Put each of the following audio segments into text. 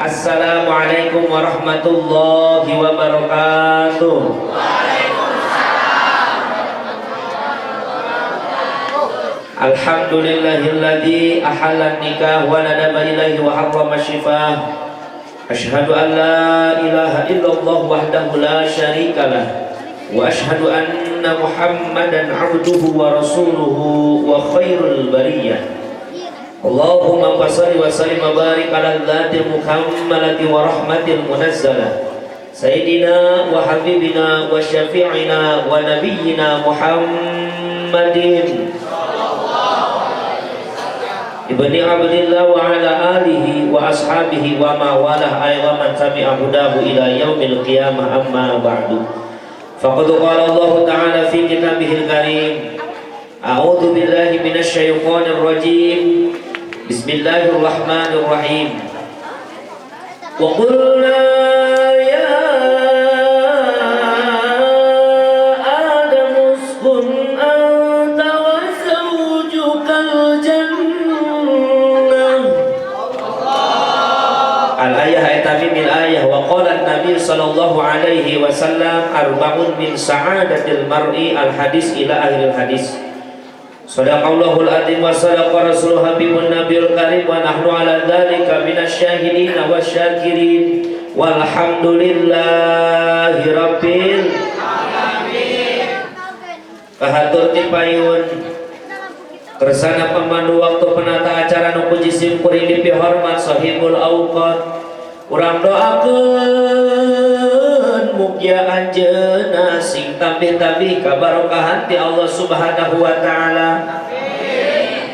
Assalamualaikum warahmatullahi wabarakatuh. Alhamdulillahilladzi ahalla nikah wa nadaba ilaihi wa harrama syifah. Asyhadu an la ilaha illallah wahdahu la syarikalah wa asyhadu anna Muhammadan abduhu wa rasuluhu wa khairul bariyah. Allahumma salli wa sallim wa barik ala dzatil mukammalati wa rahmatil munazzalah sayyidina wa habibina wa syafi'ina wa nabiyyina Muhammadin ibni Abdillah wa ala alihi wa ashabihi wa ma walah ay wa man tabi'a hudahu ila yaumil qiyamah. Amma ba'du, faqad qala Allah ta'ala fi kitabihil karim, a'udzu billahi minasy syaithanir rajim, bismillahirrahmanirrahim, wa qulna ya Adam uskun anta wa zawjukal jannah. Al-ayah ay tamimil ayah. Wa qala Nabi sallallahu alaihi wasallam, arba'un min sa'adatil mar'i, al hadis ila akhiril hadis. Sadaqallahul azim wa sadaqa rasuluhu habibun nabiyul karim wa nahnu ala dzalika minasyahidin wasyakirin walhamdulillahi rabbil alamin. Kahatur ti payun kersana pemandu waktu, penata acara nu puji simkuring dipihormat, sahibul awqat, urang doakeun mugia anjeunna sing tambih-tambih kabarokahan ti Allah Subhanahu wa taala.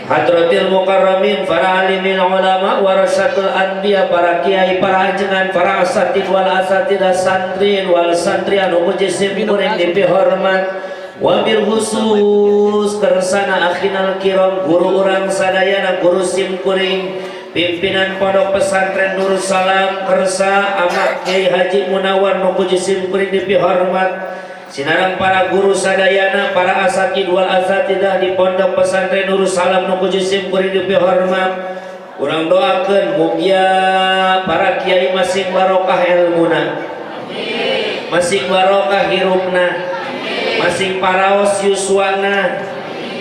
Hadratil mukarramin, para alimin ulama, warasatul anbiya, para kiai, para ajengan, para asatid wal asatidah, santrin wal santri anu puji simkuring dipihormat, wabil khusus kersana akhinal kiram, guru urang sadayana, guru simkuring, pimpinan Pondok Pesantren Nurussalam, kersa amak Kiai Haji Munawar nu puji simkuring dipihormat, sinareng para guru sadayana, para asatid wal asatidah di Pondok Pesantren Nurussalam nu puji simkuring dipihormat. Urang doakeun mugia para kiai masing barokah ilmuna, masing barokah hirupna, masing paraos yuswana,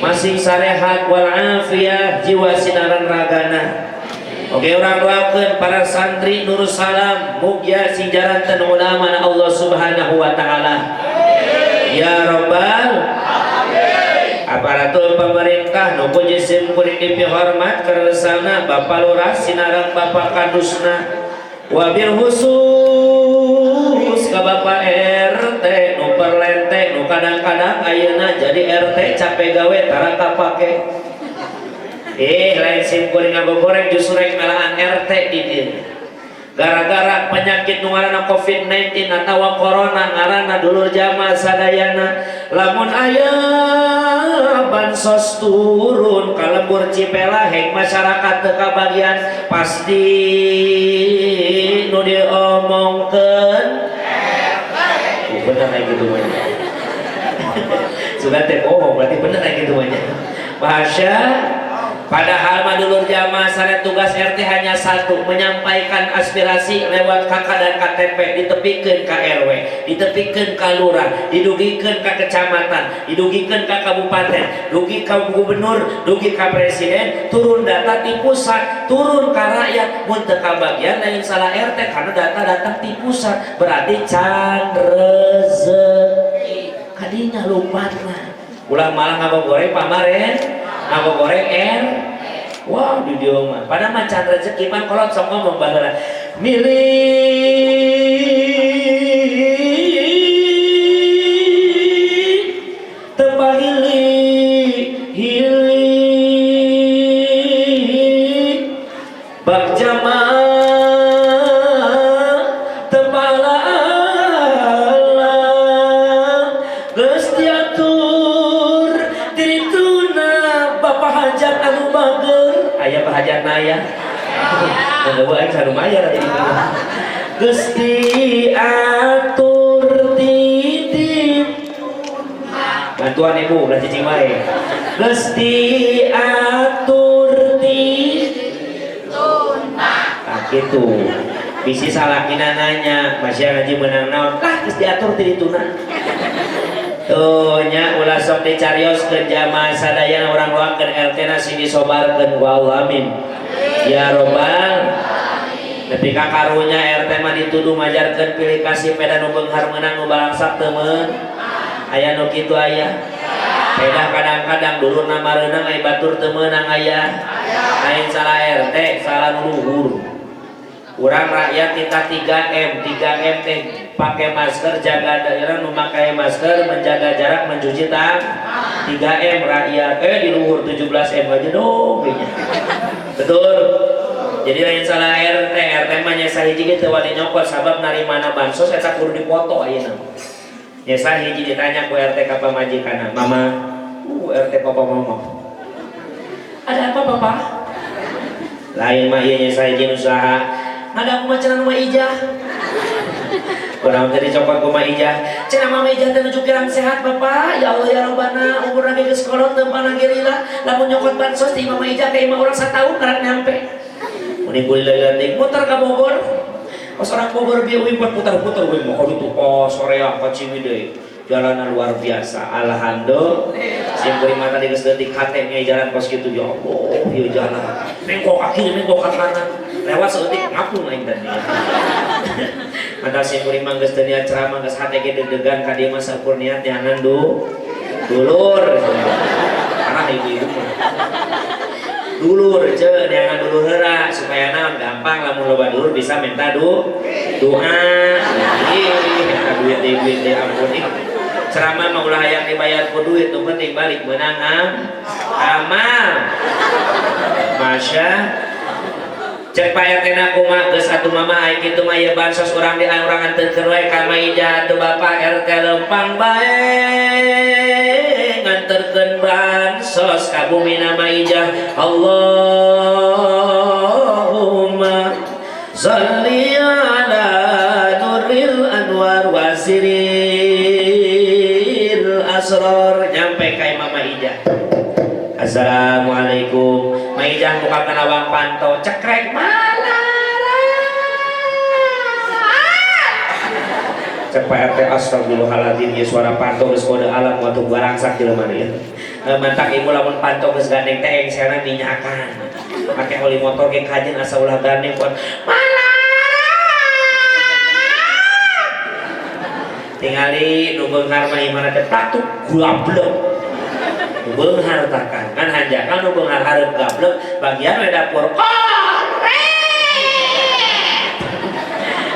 masing sarehat wal afiyah jiwa sinareng ragana. Oke, urang doakeun para santri Nurussalam mugia sing jaranten ulama na Allah Subhanahu wa taala. Ya Rabbal aparatur pemerintah nu puji simkuring dipihormat, kersana Bapak Lurah sinareng Bapak Kadusna, wabil khusus ka Bapak RT nu perlente, nu kadang-kadang ayeuna jadi RT capek gawe tara kapake. Lain simkuring ngagogoreng, justru rek melaan RT di dieu gara-gara penyakit nu ngaranna COVID-19 atawa corona ngaranna. Dulur jamaah sadayana, lamun aya bansos turun ka lembur Cipelaheng, masyarakat teu kabagian, pasti nu diomongkeun. Oh, bener kayak gitu mah. Sudah teh bohong, berarti bener kayak gitu mah. Masya. Padahal mah, dulur jamaah sadaya, tugas RT hanya satu, menyampaikan aspirasi lewat KK dan KTP, ditepikeun ka RW, ditepikeun ka lurah, didugikeun ka kecamatan, didugikeun ka kabupaten, dugi ka gubernur, dugi ka presiden, turun data di pusat, turun ka rakyat. Mun teu kabagian lain salah RT, karena data datang di pusat, berarti can rezeki. Kadinya lumpatna. Ulah malah ngagoreng pamaren, ngagoreng R. Wah, di dieu mah. Padahal mah can rezeki mah kolot sok ngomong baheula. Milik teu pahili hilik bak jama teu pala geus diatur dirituna bapak hajat anu bager. Aya pak hajatna aya. Mun aing salumayan atuh itu. Geus diatur titip. Bantuan ibu ulah cicing wae. Geus diatur ti. Nah, gitu. Bisi salakina nanya, masih ngaji menang naon? Lah geus diatur ti dituna. Tuh nya ulah sok dicarioskeun jamaah sadayana urang doakeun RT na sing disobarkeun ku Allah, amin. Ya robbal. Nepi ka karunya RT mah dituduh majarkeun pilih kasih peda nu beunghar meunang, nu balangsak teu meun. Aya nu kitu aya. Peda kadang-kadang dulurna mareunang ai batur teu meunang aya. Lain salah RT, salah nu luhur. Urang rakyat kita 3M, 3M teh pakai masker, jaga daerah, memakai masker, menjaga jarak, mencuci tangan. 3M rakyat, di luhur 17M aja dong kayaknya. Betul. Jadi lain salah RT, RT mah nyesa hiji ge teu wani nyokot sabab narimana bansos eta kudu dipoto ayeuna. Nyesa hiji ditanya ku RT ka pamajikanna, "Mama, RT papa mama." "Ada apa, Papa?" "Lain mah ieu nyesa hiji usaha. Ada aku cenah Mama Ijah. Kurang tadi cokot ku Mama Ijah. Cenah Mama Ijah teh nuju kirang sehat, Bapak. Ya Allah ya Rabbana, umurna ge geus kolot teu lagi lila. Lamun nyokot bansos di Mama Ijah ka imah urang sataun karak nyampe." Muni kulila muter ka Bogor. Pas orang Bogor bieu uing putar-putar uing mah itu oh soreang ka Ciwidey. Jalanan luar biasa. Alhamdulillah. Sim kuring mata geus leutik hate nya jalan kos kitu, ya Allah, ieu jalan. Mengkok kaki, mengkok ka kanan. Lewat saeutik ngapung aing tadi. Mata sim kuring mah geus teu niat ceramah, geus hate ge deg-degan ka dieu mah saukur niat neangan du dulur. Karena ibu-ibu mah dulur ce neangan dulur heula supaya naon gampang lamun loba dulur bisa minta du doa. Ih, eta duit deui, duit deui, ampun ih. Ceramah mah ulah hayang dibayar ku duit, nu penting balik meunang amal. Masya cek Pak RT na kumaha geus atuh mama ai kitu mah ieu bansos urang di urang anteurkeun we ka Maija atuh. Bapak RT lempang bae nganterkeun bansos ka bumi Maija. Allahumma sholli ala nuril anwar waziril asror. Nyampe ka Mama Ijah. Assalamualaikum. Maijah buka lawang panto, cekrek malara. Cek Pak RT, astagfirullahaladzim, ya suara panto geus kode alam waktu barangsak jelema ya. Mantak ibu lamun panto geus gandeng teh engsena minyakan. Make oli motor ge kajen asa ulah gandeng kuat. Malara. Tingali nu beunghar mah imana teh patuk gablek. Nu beunghar takan kan hanjakan nu beunghar hareup gablek bagian we dapur koret.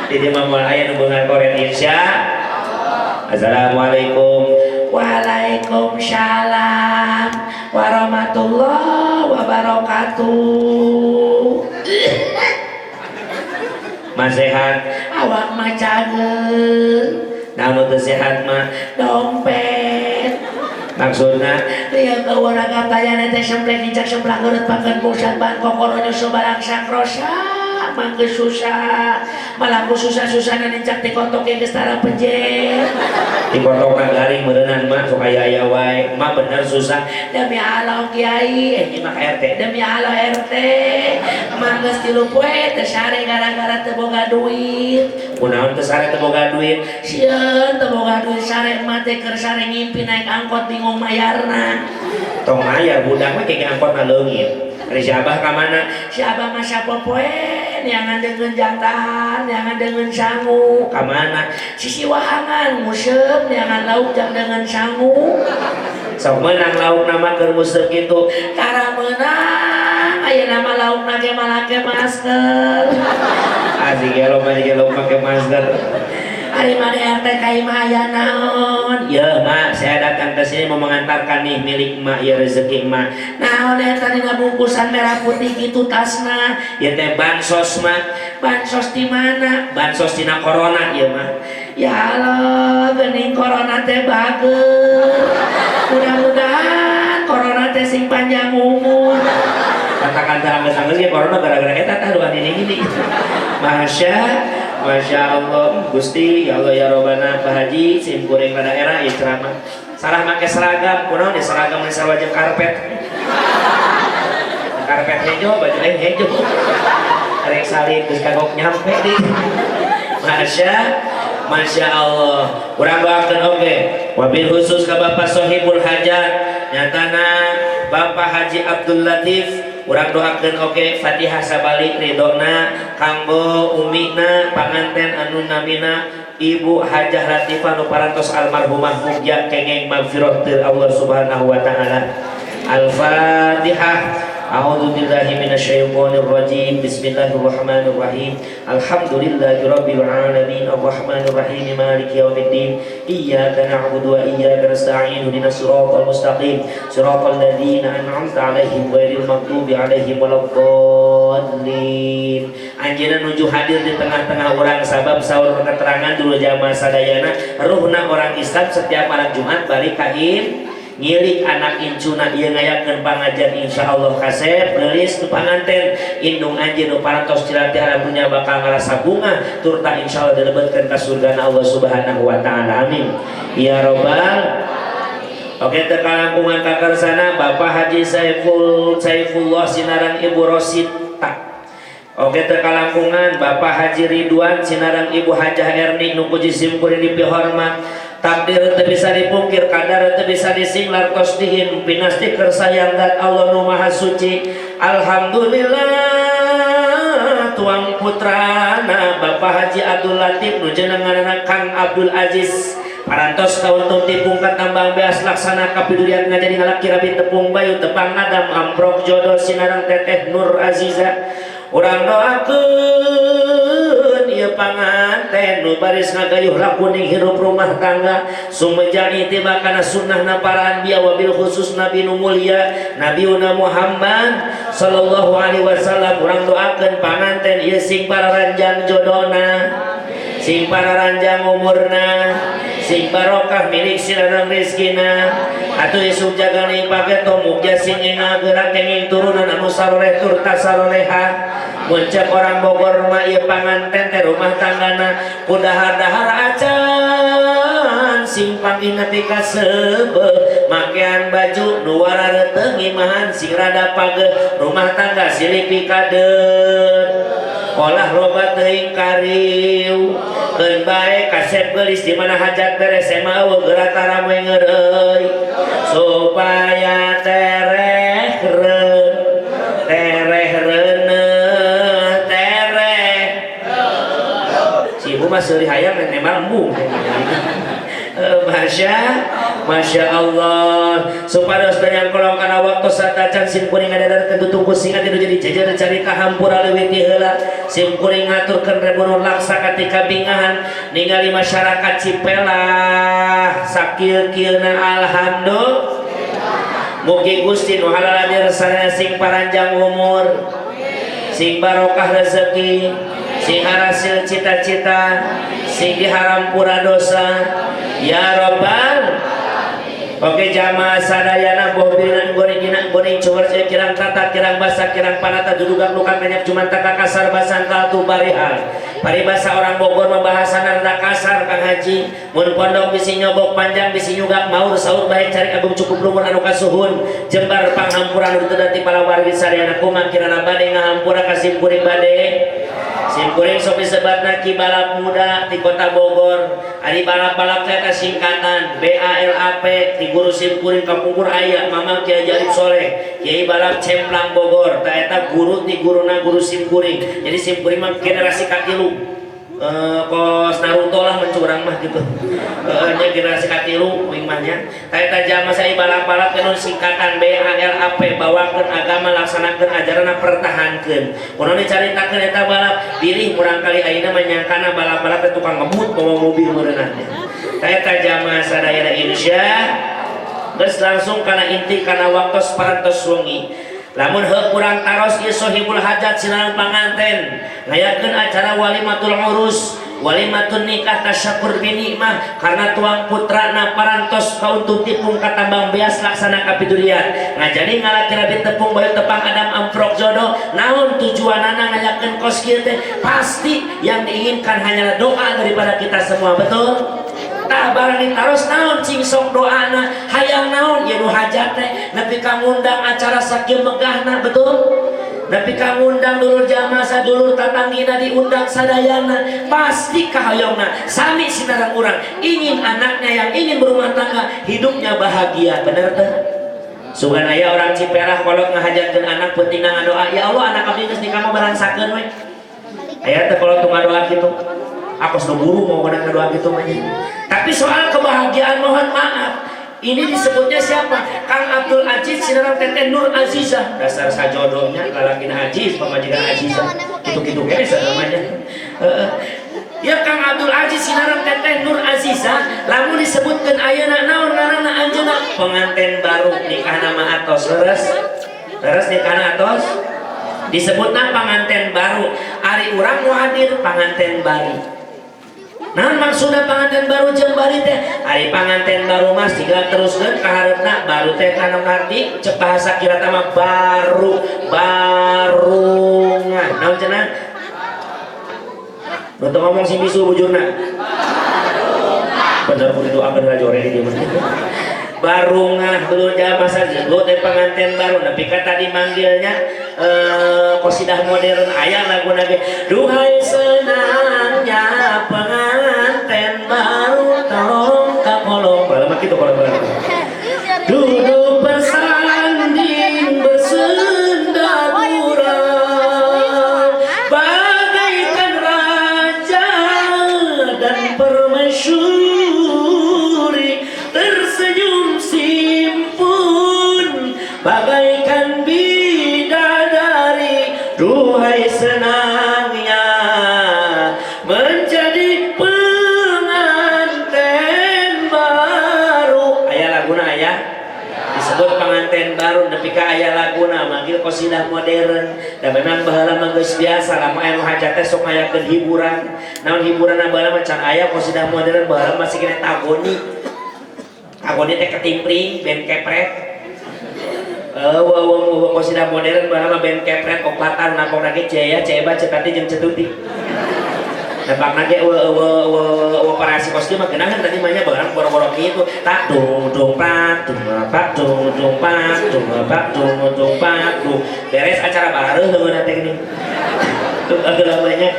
Di dieu mah moal aya nu beunghar koret insya. Assalamualaikum. Waalaikumsalam warahmatullahi wabarakatuh. Mas sehat? Awak mah cager. Naon nu teu sehat mah? Dompet. Maksudna lieu ka urang tayana teh semplek nincak semplak geureut pakeun pusat ban kokoro nyusul balangsak rosa mah geus susah malah ku susah-susahna nincak ti kotok ge geus tara pejet di kotokna garing meureunan mah sok aya-aya wae. Mah bener susah? Demi Allah kiai, eh mah RT, demi Allah RT mah geus 3 poe teu sare gara-gara teu boga duit. Kunaon teu sare teu boga duit? Sieun teu boga duit sare mah teh keur sare ngimpi naik angkot bingung mayarna. Tong mayar budak mah kayak angkot na leungit. Ari si Abah ka mana? Si Abah mah sapopoe neangan deungeun jangtahan, neangan deungeun sangu. Ka mana? Sisi wahangan nguseup neangan lauk jang deungeun sangu. Sok meunang lauk nama keur nguseup kitu. Tara meunang, ayeuna mah laukna ge make masker. Asik gelo mah gelo make masker. Ari mana RT ka imah aya naon? Ya mak, saya datang ke sini mau mengantarkan nih milik mak, ya rezeki mak. Naon eta dina bungkusan merah putih gitu tasna? Ya teh bansos mak. Bansos di mana? Bansos dina corona ya mak. Ya Allah, geuning corona teh bager. Mudah-mudahan corona teh sing panjang umur. Katakan anggeus-anggeus ge corona gara-gara eta tah doa ini gini. Masya Allah, Gusti, ya Allah ya Robbana, Pak Haji, sim kuring rada era ieu ceramah. Salah make seragam, kunaon ya seragam geus sarua jeung karpet. Karpet hejo, baju aing hejo. Rek salib geus kagok nyampe di. Masya Masya Allah. Urang doakeun oge. Wabil khusus ka Bapak Sohibul Hajat, nyatana Bapak Haji Abdul Latif, urang doakeun oge Fatihah sabalik ridona kanggo umina panganten anu namina Ibu Hajah Latifah nu parantos almarhumah, mugia kengeng magfirah ti Allah Subhanahu wa taala. Al-Fatihah. A'udzu billahi minasyaitonir rajim. Bismillahirrahmanirrahim. Alhamdulillahi rabbil alamin arrahmanir rahim maliki yaumiddin. Iyyaka na'budu wa iyyaka nasta'in ihdinas siratal mustaqim. Siratal ladzina an'amta 'alaihim ghairil maghdubi 'alaihim waladdallin. Anjeunna nuju hadir di tengah-tengah urang sabab saur keterangan dulu jamaah sadayana ruhna orang Islam setiap malam Jumat balik ka ngilik anak incuna ieu ngayakeun pangajian, insyaallah kasep geulis nu panganten indung anjeun nu parantos cilati alam dunya bakal ngarasa bunga turta insyaallah dilebetkeun ka surgana Allah Subhanahu wa taala, amin ya robbal. Oke, teu kalangkungan kakarsana Bapak Haji Saiful Saifullah sinareng Ibu Rosita. Oke, teu kalangkungan Bapak Haji Ridwan sinareng Ibu Hajah Erni nu ku sim kuring dipihormat. Takdir teu bisa dipungkir, kadar teu bisa disinglar, tos dihin pinasti kersayang dat Allah nu Maha Suci. Alhamdulillah, tuang putrana Bapak Haji Abdul Latif nu jenenganna Kang Abdul Aziz parantos kauntung tipungkat tambang beas laksana kapiduriat ngajadi ngalaki rabin tepung bayu tepang nadam amprok jodoh sinareng Teteh Nur Aziza. Urang doakeun ieu panganten nu baris ngagayuh lakuning hirup rumah tangga sumejani tiba kana sunnahna para anbiya wabil khusus nabi nu mulia Nabiuna Muhammad sallallahu alaihi wasallam. Urang doakeun panganten ieu sing pararanjang jodona, sing pararanjang umurna, sing barokah milik sinareng rezkina. Atuh isuk jaga ning pageto mugia sing ngagerak kenging turunan anu saroleh turta saroleha. Mun cek orang Bogor mah ieu panganten teh rumah tanggana kudahar-dahar acan sing pangina kasebe makean baju nu warareuteuh ngimahan sing rada pageuh, rumah tangga silih pikadeun, olah loba teuing kariu keun bae kasep geulis. Di mana hajat beres mah eueuh geura taramoy ngeureui supaya tereh reun tereh reuneuh tereh. Si ibu mah seuri hayang nembal embung. Masya Masya Allah, supados tanyang kolong kana waktu satacan sim kuring ngadadarkeun tutuku singa tilu jadi jejer carita hampura leuwih ti heula. Sim kuring ngaturkeun rebunuh laksa katika bingahan ningali masyarakat Cipelah sakieu-kieuna. Alhamdulillah, mugi Gusti nu halal sadaya sing paranjang umur, sing barokah rezeki, sing harasil cita-cita, sing diharampura dosa ya robbal. Oke, jamaah sadayana boh binan goreng gina goreng cuwer kirang tata kirang basa kirang panata dudugak lukan banyak cuman tata kasar basangkal tu barihal. Paribasa orang Bogor membahasa rada kasar. Kang Haji mun pondok bisi nyobok panjang bisi nyugak maur saur baik cari agung cukup lumur anu kasuhun jembar panghampura nu teu ti palawargi sadayana. Kumaha kirana bade ngahampura ka sim kuring? Bade sim kuring sok disebatna Ki Balap Muda di Kota Bogor. Ari balap-balap teh singkatan BALAP di guru sim kuring kapungkur aya Mamang Kiai Arif Soleh, Kiai Balap Cemplang Bogor. Tah eta guru ti guruna guru sim kuring. Jadi sim kuring mah generasi katilu, kos Naruto lah mencurang mah gitu, nya generasi katilu kuring mah nya. Tah eta jama saya balap-balap teh singkatan BALAP, bawakeun agama, laksanakeun ajaranna, pertahankeun. Kunaon dicaritakeun eta balap? Bilih murangkali ayeuna mah nyangkana balap-balap teh tukang ngebut bawa mobil meureunana. Tah eta jamaah sadayana, insya geus langsung kana inti kana waktos parantos wengi. Lamun heuh kurang taros ieu sohibul hajat sinareng panganten ngayakeun acara walimatul urus, walimatun nikah, tasyakur bi nikmah karena tuang putrana parantos kauntung tipung katambang beas laksana kapiduriat ngajadi ngalaki rabi tepung bayu tepang adam amprok jodoh. Naon tujuanana ngayakeun kos kieu teh? Pasti yang diinginkan hanyalah doa daripada kita semua, betul? Tah, barang ditaros naon cing sok doana hayang naon ya nu hajat teh nepi ka ngundang acara sakieu megahna, betul? Tapi ka ngundang dulur jamaah, sadulur tatanggina diundang sadayana, pasti kahoyongna sami sinareng urang ingin anaknya yang ingin berumah tangga hidupnya bahagia, bener teh? Sugan aya orang Ciperah kolot ngahajatkeun anak peutingna ngadoa, "Ya Allah, anak abdi geus nikah mah barangsakeun we." Aya teh kolot tuh ngadoa kitu? Aku sudah guru mau ngadoa kitu mah. Tapi soal kebahagiaan, mohon maaf, ini disebutnya siapa? Kang Abdul Aziz sinareng Teteh Nur Azizah. Dasar sajodohnya, lalakina Aziz, pamajikan Azizah. Gitu-gitu kene namanya. Ya, Kang Abdul Aziz sinareng Teteh Nur Azizah, lamun disebutkeun ayeuna naon ngaranna anjeunna? Pengantin baru, nikah nama atos leres. Leres nikahna atos? Disebutna pengantin baru. Ari urang nu hadir panganten bari. Nah, maksudnya panganten baru jeung bari teh, ari panganten baru mas tinggal teruskeun ka hareupna, baru teh kana ngarti cek bahasa kirat mah baru barungan. Naon cenah? Nu teu ngomong sing bisu bujurna. Bener kudu doakeun rajore di dieu mah. Barungah dulu jamaah saja teh pengantin baru, tapi kan tadi manggilnya kosidah modern, aya lagu ge, "Duhai senangnya pengantin baru tolong kakolong," bae mah kitu kalau baru duduk bersanding bersenda gurau bagaikan raja dan permaisuri, tersenyum simpun bagaikan bidadari, duhai senangnya menjadi pengantin baru. Aya laguna, aya disebut pengantin baru nepi ka aya laguna, manggil kosidah modern. Dan memang baheula mah geus biasa, lamun aya nu hajat teh sok ngayakeun hiburan. Naon hiburan baheula mah? Can aya kosidah modern, baheula masih kena tagoni. Tagoni teh ketimpring, band kepret. Wah, wah, wah, kosidah modern baheula mah band kepret opatan napok lagi Cea, Ceba, Cetati jeung Cetuti. Napakna ge eueuh eueuh eueuh operasi kos mah geunaheun tadi mah nya, barang boro-boro kitu. Tak dung dung pak dung pak dung dung pak dung pak dung dung pak dung. Beres acara bareuh leungeunna teh geuning. Tuh lamanya.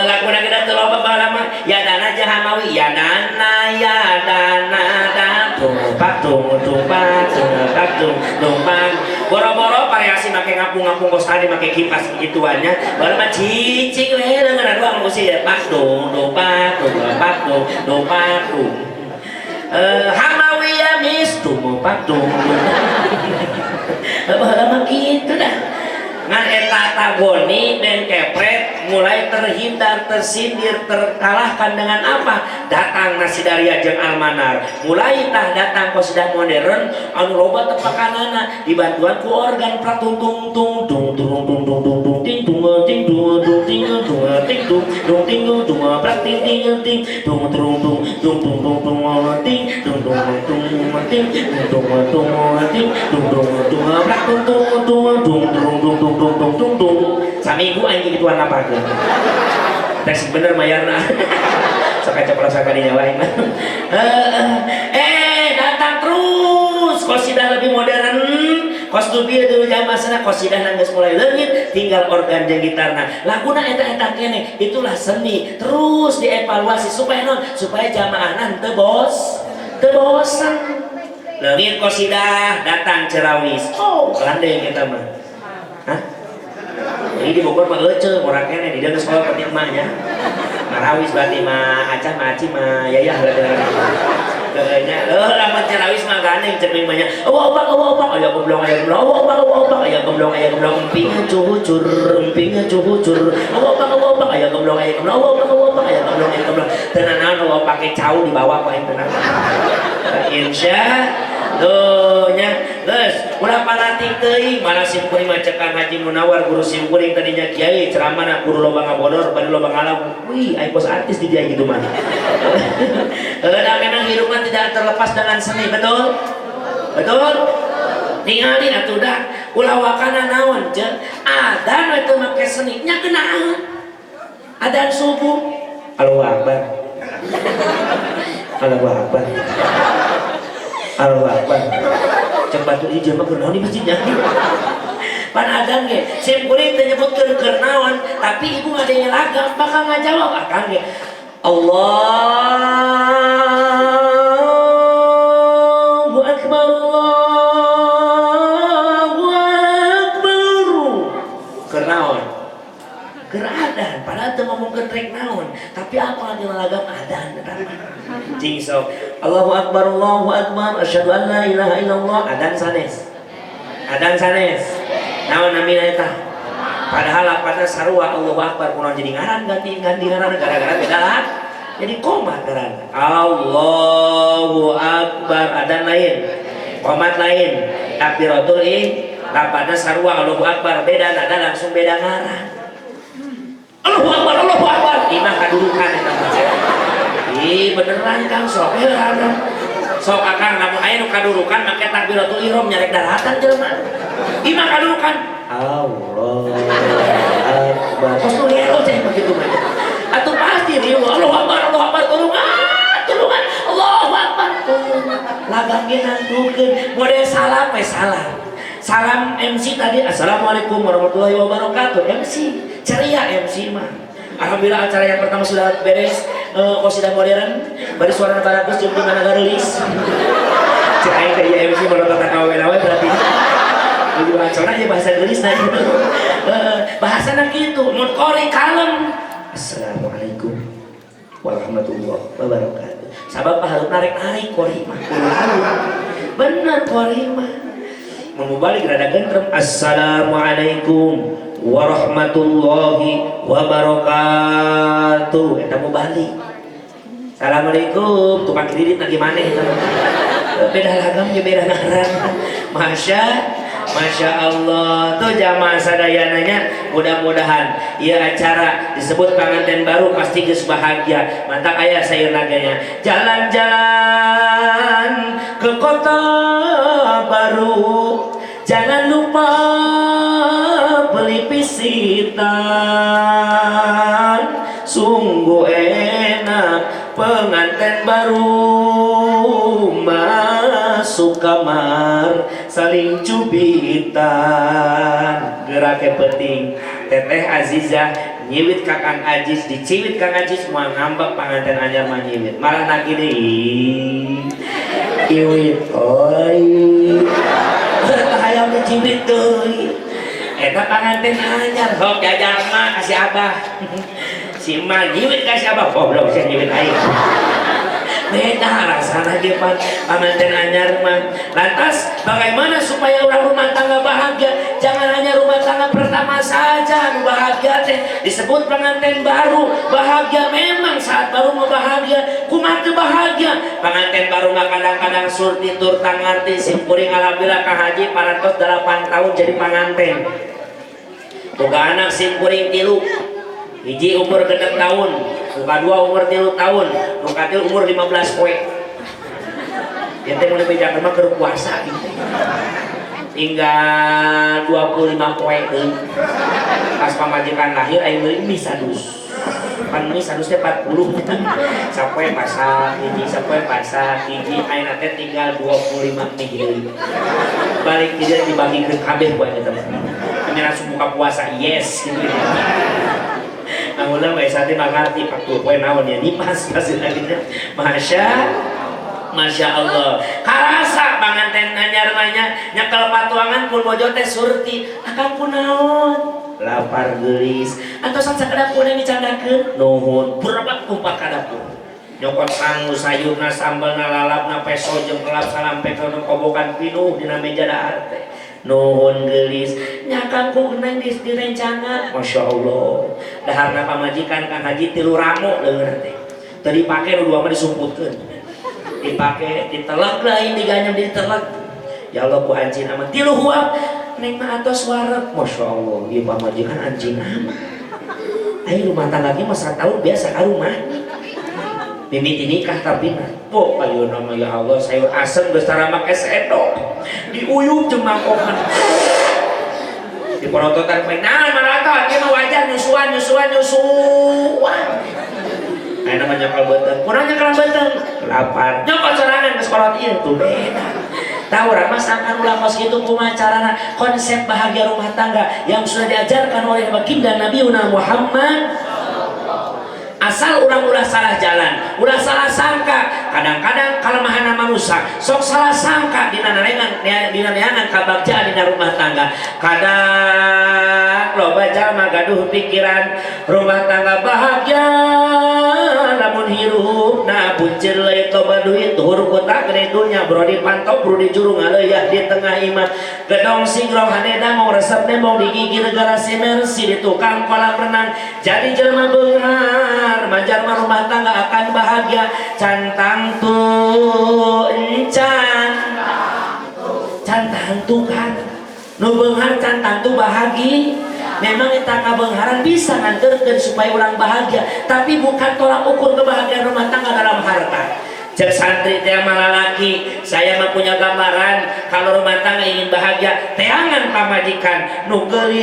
Laguna kita teu loba baheula mah, "Ya Dana Jahamawi, ya dana ya dana dan dung pak dung dung pak dung pak dung dung pak." Boro-boro variasi make ngapung-ngapung kos tadi make kipas gituannya. Baheula mah cicing we leungeunna doang usi ya pak dung dung pak dung pak dung dung pak dung. Hamawi ya mis dung pak dung. Baheula mah kitu dah. Ngan eta tagoni dan kepret mulai terhindar, tersindir, terkalahkan dengan apa? Datang Nasi Daria jeung Almanar. Mulai tah datang kosidah modern anu loba tepakanana dibantuan ku organ pratung tung tung tung tung tung tung tung tung ting tung ting tung tung ting tung ting tung tung ting tung prak ting ting ting tung tung tung tung tung tung tung ting tung tung tung ting tung tung ting tung tung tung prak tung tung tung tung tung tung tung tung tung tung tung. Saminggu aing gituan ngapakeun tes bener mayarna sok kaca sakadinya wae mah. Datang terus kosidah lebih modern, kos nu bieu dulu zaman sana kosidah geus mulai leungit, tinggal organ jeung gitarna, laguna eta-eta kene. Itulah seni terus dievaluasi supaya non supaya jamaahna teu bos teu bosan. Leungit kosidah, datang cerawis. Oh, gandeng eta mah. Hah? Ini di Bogor mah ece, orang kene di dieu sekolah penting emaknya. Marawis berarti mah acah mah aci mah yayah berarti. Kayaknya, lamun cerawis mah gandeng cek mah nya. Oh, opak, oh, opak, aya gemblong, aya gemblong, oh, opak, oh, opak, aya gemblong, aya gemblong, emping cucur, emping cucur. Oh, opak, oh, opak, aya gemblong, aya gemblong, oh, opak, oh, opak, aya gemblong, aya gemblong. Tenang naon oh pake cau dibawa ku aing tenang. Insya tuh nya geus ulah panatik teuing mana sim kuring mah. Cek Kang Haji Munawar, guru sim kuring, tadinya kiai ceramahna kudu loba ngabodor bari loba ngalagu. Wih, aing bos artis di dia gitu mah. Dan memang hidup mah tidak terlepas dengan seni, betul betul. Tinggalin atuh dah ulah wakana naon jeung adan we teu make seni nya geunaheun adan subuh. Allahu Akbar, Allahu Akbar. Allahu Akbar. Cek batur ieu jelema keur naon di masjidnya. Pan adan ge sim kuring teu nyebutkeun keur naon, tapi ibu ngadenge lagam bakal ngajawab akang ge. Allahu Akbar, Allahu Akbar. Keur naon? Keur adan, padahal teu ngomongkeun rek naon, tapi apa dina lagam adan eta mah. Cing sok. Allahu Akbar, Allahu Akbar, asyhadu an la ilaha illallah, adan sanes. Adan sanes. Naon namina eta? Padahal lapatna sarua Allahu Akbar, kunaon jadi ngaran ganti-ganti ngaran gara-gara beda lah. Jadi komat ngaran. Allahu Akbar, adan lain. Komat lain. Takbiratul ihram lapatna sarua Allahu Akbar, beda nada langsung beda ngaran. Allahu Akbar, Allahu Akbar. Imah kadurukan eta mah. Ih, beneran Kang, sok heran. Sok akang lamun aya nu kadurukan make takbiratul ihram nyarek daratan jelema. Imah kadurukan. Allah Akbar. Kos nu hero ceh begitu mah. Atuh pasti riuh. Allahu Akbar, Allahu Akbar, tulungan, tulungan. Allahu Akbar. Lagam ge nangtukeun. Model salam we salam. Salam MC tadi, Assalamualaikum warahmatullahi wabarakatuh. MC ceria MC mah. Alhamdulillah acara yang pertama sudah beres. Kosidah modern, bari suara bagus jeung di mana garulis. Cek aing teh ieu MC melotot ka awewe berarti. Nuju ngacona aja bahasa gelis nah gitu. Bahasana kitu, mun qori kalem. Assalamualaikum warahmatullahi wabarakatuh. Sabab harus narik-narik qori mah kudu. Bener qori mah. Mun balik rada gentrem. Assalamualaikum warahmatullahi wabarakatuh. Eta mau balik. Assalamualaikum, tukang kredit lagi mana eta mah. Beda lagam ge beda ngaran. Masya Masya Allah, tuh jamaah sadayananya, mudah-mudahan ya acara disebut pengantin baru pasti geus bahagia. Mantap aya sayur naganya. Jalan-jalan ke kota baru, jangan lupa beli pisitan. Sungguh enak pengantin baru masuk kamar saling cubitan. Gerak penting Teteh Azizah nyiwit ka Kang Ajis, diciwit Kang Ajis, mau ngambek panganten anyar mah nyiwit malah nagih deui iwit oi hayang diciwit deui. Eta panganten anyar hok jajal mah kasih abah si emak nyiwit kasih abah, goblok sih nyiwit aing. Beda rasana ge pan panganten anyar mah. Lantas bagaimana supaya orang rumah tangga bahagia? Jangan hanya rumah tangga pertama saja anu bahagia teh disebut pengantin baru. Bahagia memang saat baru mau bahagia. Kumaha teu bahagia? Pengantin baru mah kadang-kadang surti tur tangarti. Sim kuring alhamdulillah ka haji parantos 8 tahun jadi panganten. Boga anak sim kuring 3. Hiji umur 6 tahun, nu kadua umur 3 tahun, nu katilu umur 15 poe. Ya teh mun dibejakeun mah keur puasa gitu. Tinggal 25 poe deui. Pas pamajikan lahir aing meuli mie sadus. Pan mie sadus teh 40. Sapoe masak hiji, sapoe masak hiji, ayeuna teh tinggal 25 mie deui. Balik ti dieu dibagikeun kabeh ku aing teh. Ini langsung buka puasa, yes gitu. Nah, ulah we sate mangarti 40 poe naon ya nipas pasti lagi. Masya Masya Allah. Karasa panganten anyar mah nya nyekel patuangan pun bojo teh surti. Akang kunaon? Lapar geulis. Antosan sakedap ku dicandakeun. Nuhun. Berebat kumpak ka dapur. Nyokot sangu sayurna sambelna lalapna peso jeung kelap salampe kobokan pinuh dina meja dahar teh. Nuhun geulis. Nya akang ku neng geus direncangan. Masya Allah. Daharna pamajikan Kang Haji 3 ramo leungeun teh. Teu dipake nu dua mah disumputkeun. Dipake ditelek lain diganyam ditelek. Ya Allah ku anjing amat 3 huap. Neng mah atos wareg. Masya Allah, ieu pamajikan anjing amat. Ayo rumah tangga ge masa tahun biasa ka rumah. Mimiti nikah tapi mah, oh ayeuna mah ya Allah sayur asem geus tara make sendok. Diuyup jeung mangkokan. Diporototan poe naon maraton ieu mah wajar nyusuan nyusuan nyusuan. Ayeuna mah nyekel nyekel beuteung. Kunaon nyekel beuteung? Lapar. Nyokot sorangan geus kolot ieu tuh beda. Tahu urang mah sangkan ulah kos kitu kumaha carana konsep bahagia rumah tangga yang sudah diajarkan oleh baginda Nabi Muhammad. Asal urang ulah salah jalan, ulah salah sangka. Kadang-kadang kalemahan manusia sok salah sangka dina neangan, dina neangan kabagjaan dina rumah tangga. Kadang loba jalma gaduh pikiran rumah tangga bahagia lamun hirupna buncir leuit, loba duit, tuhur kota gede dunya, brodi pantau brodi juru, ngaleuyah di tengah imah, gedong singrong, hade dangong, resep nembong, digigir garasi Mercy, di tukang kolam renang, jadi jelema beunghar majar mah rumah tangga akan bahagia. Can tangtu encan, can tangtu kan nu beunghar can tangtu bahagia. Memang eta kabeungharan bisa nganterkeun supaya orang bahagia, tapi bukan tolak ukur kebahagiaan rumah tangga dalam harta. Cek santri teh malalaki, saya mah punya gambaran kalau rumah tangga ingin bahagia, teangan pamajikan nu geulis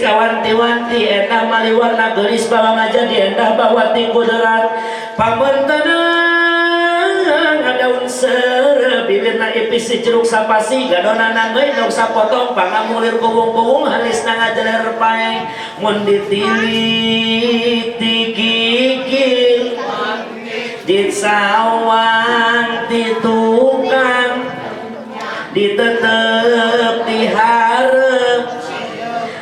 kawanti-wanti, endah maliwarna geulis bawa ngajadi endah bawa ti kuderat pamentana daun seureuh, bibirna ipis si jeruk sapasi, gadona nanggeui endog sapotong, pangamulir kuwung-kuwung, halisna ngajeler pae, mun ditilik digigil, disawang ti tukang, ditetep diharep.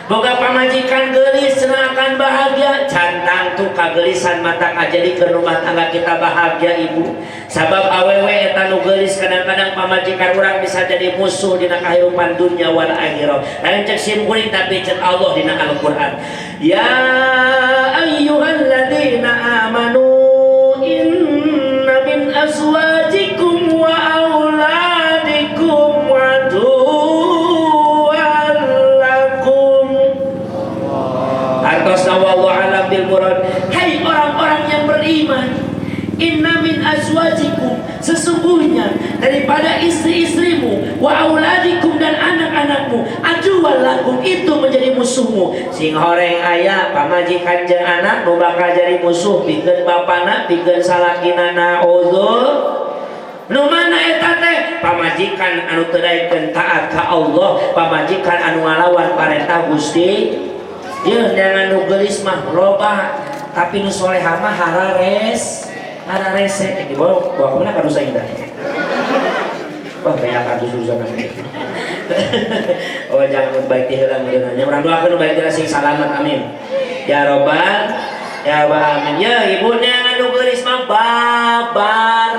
Boga pamajikan geulis cenah akan bahagia, can tangtu kagelisan mata jadi ke rumah tangga kita bahagia, ibu. Sabab awewe eta nu geulis, kadang-kadang pamajikan urang bisa jadi musuh dina kahirupan dunia wal akhirah. Lain cek sim kuring, tapi cek Allah dina Al-Qur'an. Ya ayyuhalladzina amanu inna min azwajikum wa auladikum aduwwan lakum. Artosna wallahu alam bil murad. Hai orang-orang yang beriman, inna min azwajikum, sesungguhnya daripada istri-istrimu, wa auladikum, dan anak-anakmu, aduwwan lakum, itu menjadi musuhmu. Sing horeng aya pamajikan jeung anak nu bakal jadi musuh pikeun bapana, pikeun salakina, naudzu. Nu mana eta teh? Pamajikan anu teu daekeun taat ka Allah, pamajikan anu ngalawan parentah Gusti. Ye, jangan nu geulis mah loba, tapi nu soleha mah harares, hararese. Eh, dibawa bawa kemana kardus aing dah? Wah, banyak kardus urusan apa. Oh, jangan baik ti heula meureun nya. Urang doakeun nu baik teh sing salamat, amin. Ya robbal ya robbal amin. Ya, ibu nya nu geulis mah babar.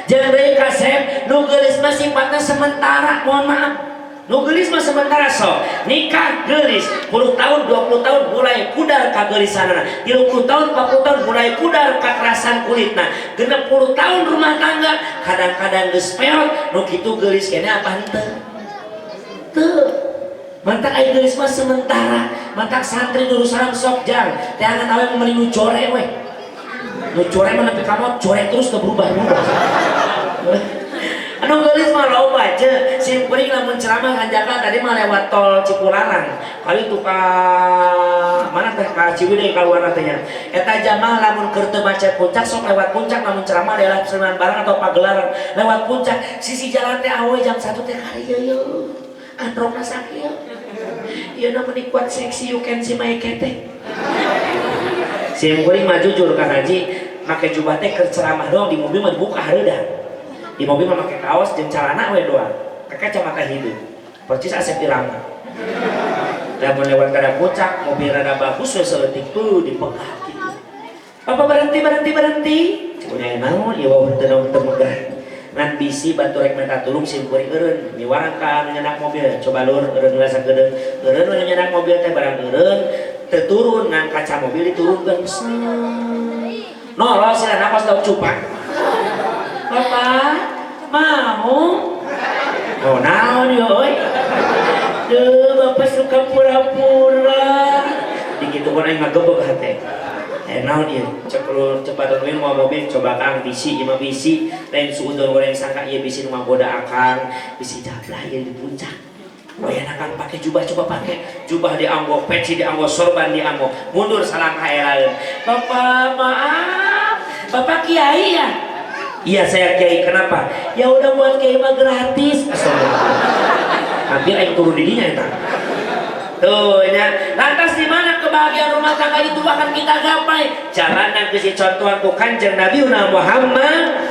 Jeung deui kasep, nu geulis mah sifatna sementara, mohon maaf. Nu geulis mah sementara. Sok nikah geulis 10 tahun, 20 tahun mulai pudar kageulisanana, 30 tahun, 40 tahun mulai pudar kakerasan kulitna, 60 tahun rumah tangga kadang-kadang geus peot. Nu kitu geulis keneh apa henteu? Teu. Mantak aya geulis mah sementara. Mantak santri Nurusalam sok jang teangan awe meuli nu core we. Nu core mah nepi ka maot core terus, teu berubah-berubah. Anu geulis mah loba ce. Sim kuring lamun ceramah hanjakal tadi mah lewat tol Cipularang. Kali itu ka mana teh, ka Ciwidey kaluar teh nya. Eta jamaah lamun keur teu macet puncak sok lewat puncak, lamun ceramah daerah Sleman barang atau Pagelaran lewat puncak. Sisi jalan teh awe jam 1 teh kari ieu. Androkna sakieu. Ieu na meni kuat seksi, you can see my ketek. Sim kuring mah jujur kan haji, make jubah teh keur ceramah doang, di mobil mah dibuka hareudang. Di mobil mah make kaos jeung celana we doang. Pakai kacamata hidung. Percis Asep Irama. Lamun lewat kada puncak, mobil rada bagus we saeutik tuh dipegat gitu. Bapak berhenti, berhenti, berhenti. Punya naon ieu wau teu naon teu megah. Ngan bisi batur rek minta tulung sim kuring eureun miwarang ka anu nyenak mobil. Coba lur eureun heula sakedeung. Eureun nu nyenak mobil teh barang eureun teu turun, ngan kaca mobil diturunkeun. Nolol sih kos daun cupak. Bapak mau? Oh, naon yo euy? Duh, bapak suka pura-pura. Dikitu kan aing ngagebeg hate. Eh, naon ieu? Cek lu cepat nungguin mau mobil, coba kang bisi ieu mah bisi lain suudon goreng sangka ieu bisi nu ngagoda akang, bisi jablah ieu di puncak. Wayana kan pakai jubah, coba pakai jubah dianggo, peci dianggo, sorban dianggo, mundur salangkah lain. Bapak, maaf, Bapak kiai ya? Iya, saya kiai. Kenapa? Ya udah, buat kiai mah gratis. Astagfirullah, hampir aing turun di dinya eta. Tuh, ya. Lantas di mana kebahagiaan rumah tangga itu akan kita gapai? Jalanan bisi contohan ku Kanjeng Nabi Muhammad.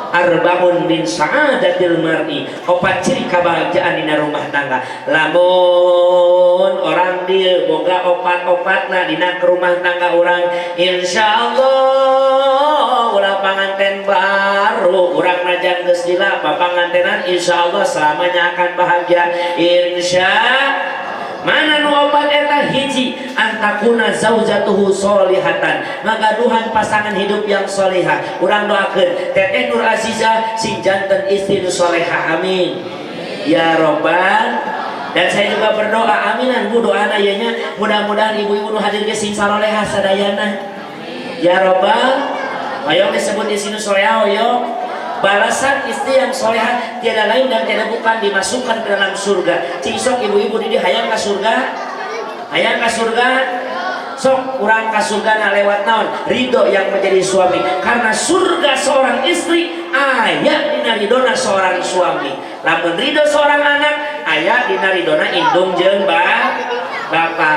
Arbaun min sa'adatil mar'i, opat ciri kebahagiaan dina rumah tangga. Lamun orang dieu boga opat-opatna dina rumah tangga orang, insyaallah ulah panganten baru urang najan geus lila papangantenan, insyaallah selamanya akan bahagia, insya. Mana nu opat eta? Hiji, antakuna zaujatuhu solihatan, ngagaduhan pasangan hidup yang solihah. Urang doakeun Teteh Nur Azizah sing janten istri nu solehah, amin ya robbal. Dan saya juga berdoa, aminan Bu, doana ieu nya, mudah-mudahan ibu-ibu nu hadir ge sing sarolehah sadayana ya robbal. Hoyong disebut istri nu solehah, hoyong. Balasan istri yang soleha tiada lain dan tiada bukan dimasukkan ke dalam surga. Cing sok, ibu-ibu di hayang ke surga, hayang ke surga. Sok urang ke surga na lewat naon? Ridho yang menjadi suami, karena surga seorang istri aya dina ridona seorang suami. Lamun ridho seorang anak aya dina ridona indung jeung bapak.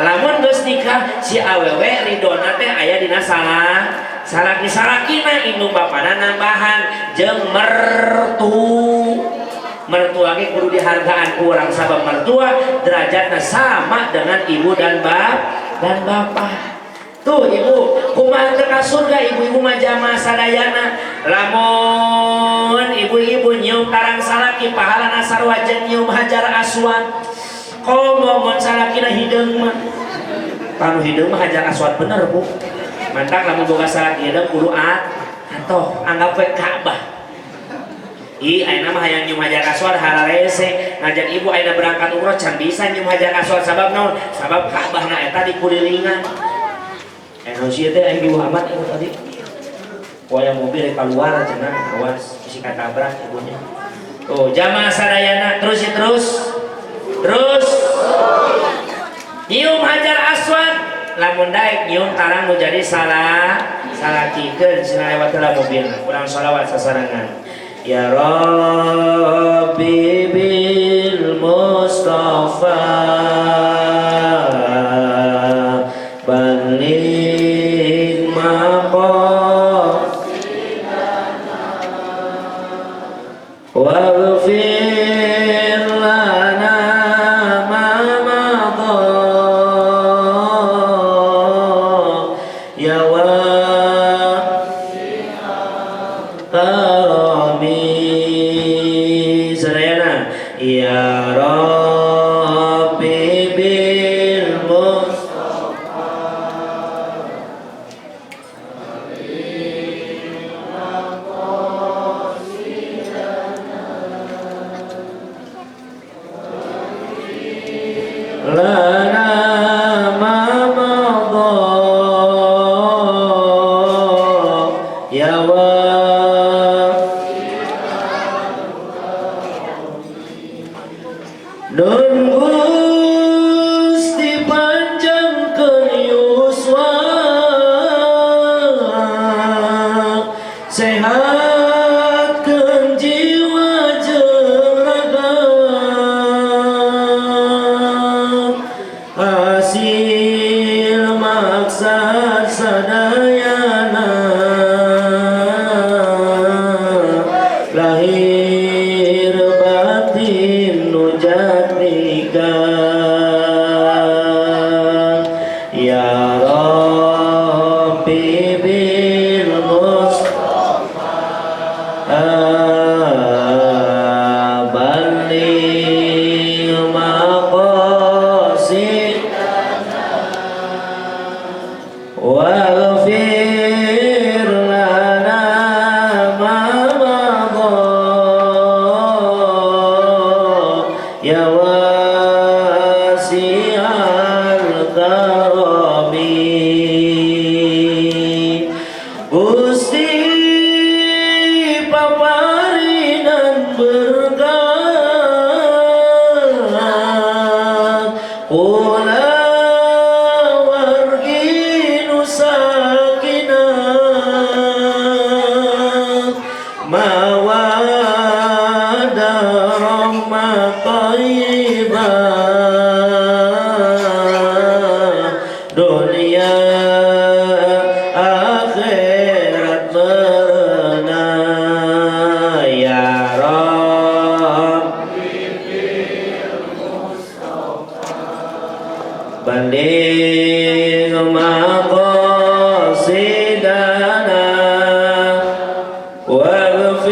Lamun geus nikah, si awewe ridona teh aya dina salah salaki, salakina indung bapana nambahan jeung mertu. Mertua ge kudu dihargaan ku urang, sabab mertua derajatna sama dengan ibu dan bapak. Tuh ibu, kumaha teu ka surga ibu-ibu mah jamaah sadayana? Lamun ibu-ibu nyium tarang salaki, pahalana sarua jeung nyium hajar aswad. Komo mun salakina hideung mah? Panu hideung mah hajar aswad bener, Bu. Mantap, lamun boga salaki hideung kudu at atau anggap we Ka'bah. Ih, ayeuna mah hayang nyium hajar aswad hararese. Ngajak ibu ayeuna berangkat umroh can bisa nyium hajar aswad, sabab naon? Sabab Ka'bah na eta di kulilingan. Eh, naon sih teh aing Muhammad ibu tadi? Waya mobil keluar cenah, awas bisi katabrak ibunya. Tuh, jamaah sadayana, terus ya, terus. Terus. Nyium hajar aswad, lamun daek nyium tarang nu jadi salah salakikeun cenah lewat heula mobil. Urang sholawat sasarengan. Ya Rabbi bil Mustafa baligh maqasidana waghfir lana ma madha ya wa karami. Sadayana, ya Rabbi bil Mustafa lana ma madha ya wa. Nun Gusti panjangkeun yuswa, sehatkeun jiwa jeung raga, hasil maksad sadayana lahir batin nu jatmika. Ya Rabbi bil Mustafa baligh maqasid waghfir lana ma madha ya wasi'al karami. Gusti paparinan berkah. مقاصدنا واغفر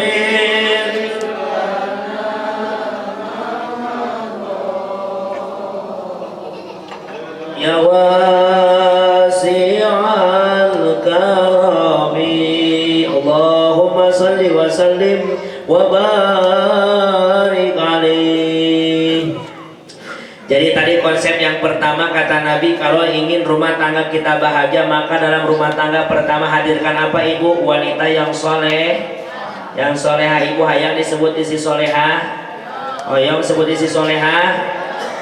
يا واسع الكرم. اللهم صل وسلم وبارك عليه. Jadi tadi konsep yang pertama kata Nabi, kalau ingin rumah tangga kita bahagia, maka dalam rumah tangga pertama hadirkan apa ibu? Wanita yang soleh, yang soleha. Ibu hayang disebut istri soleha, hoyong sebut istri soleha,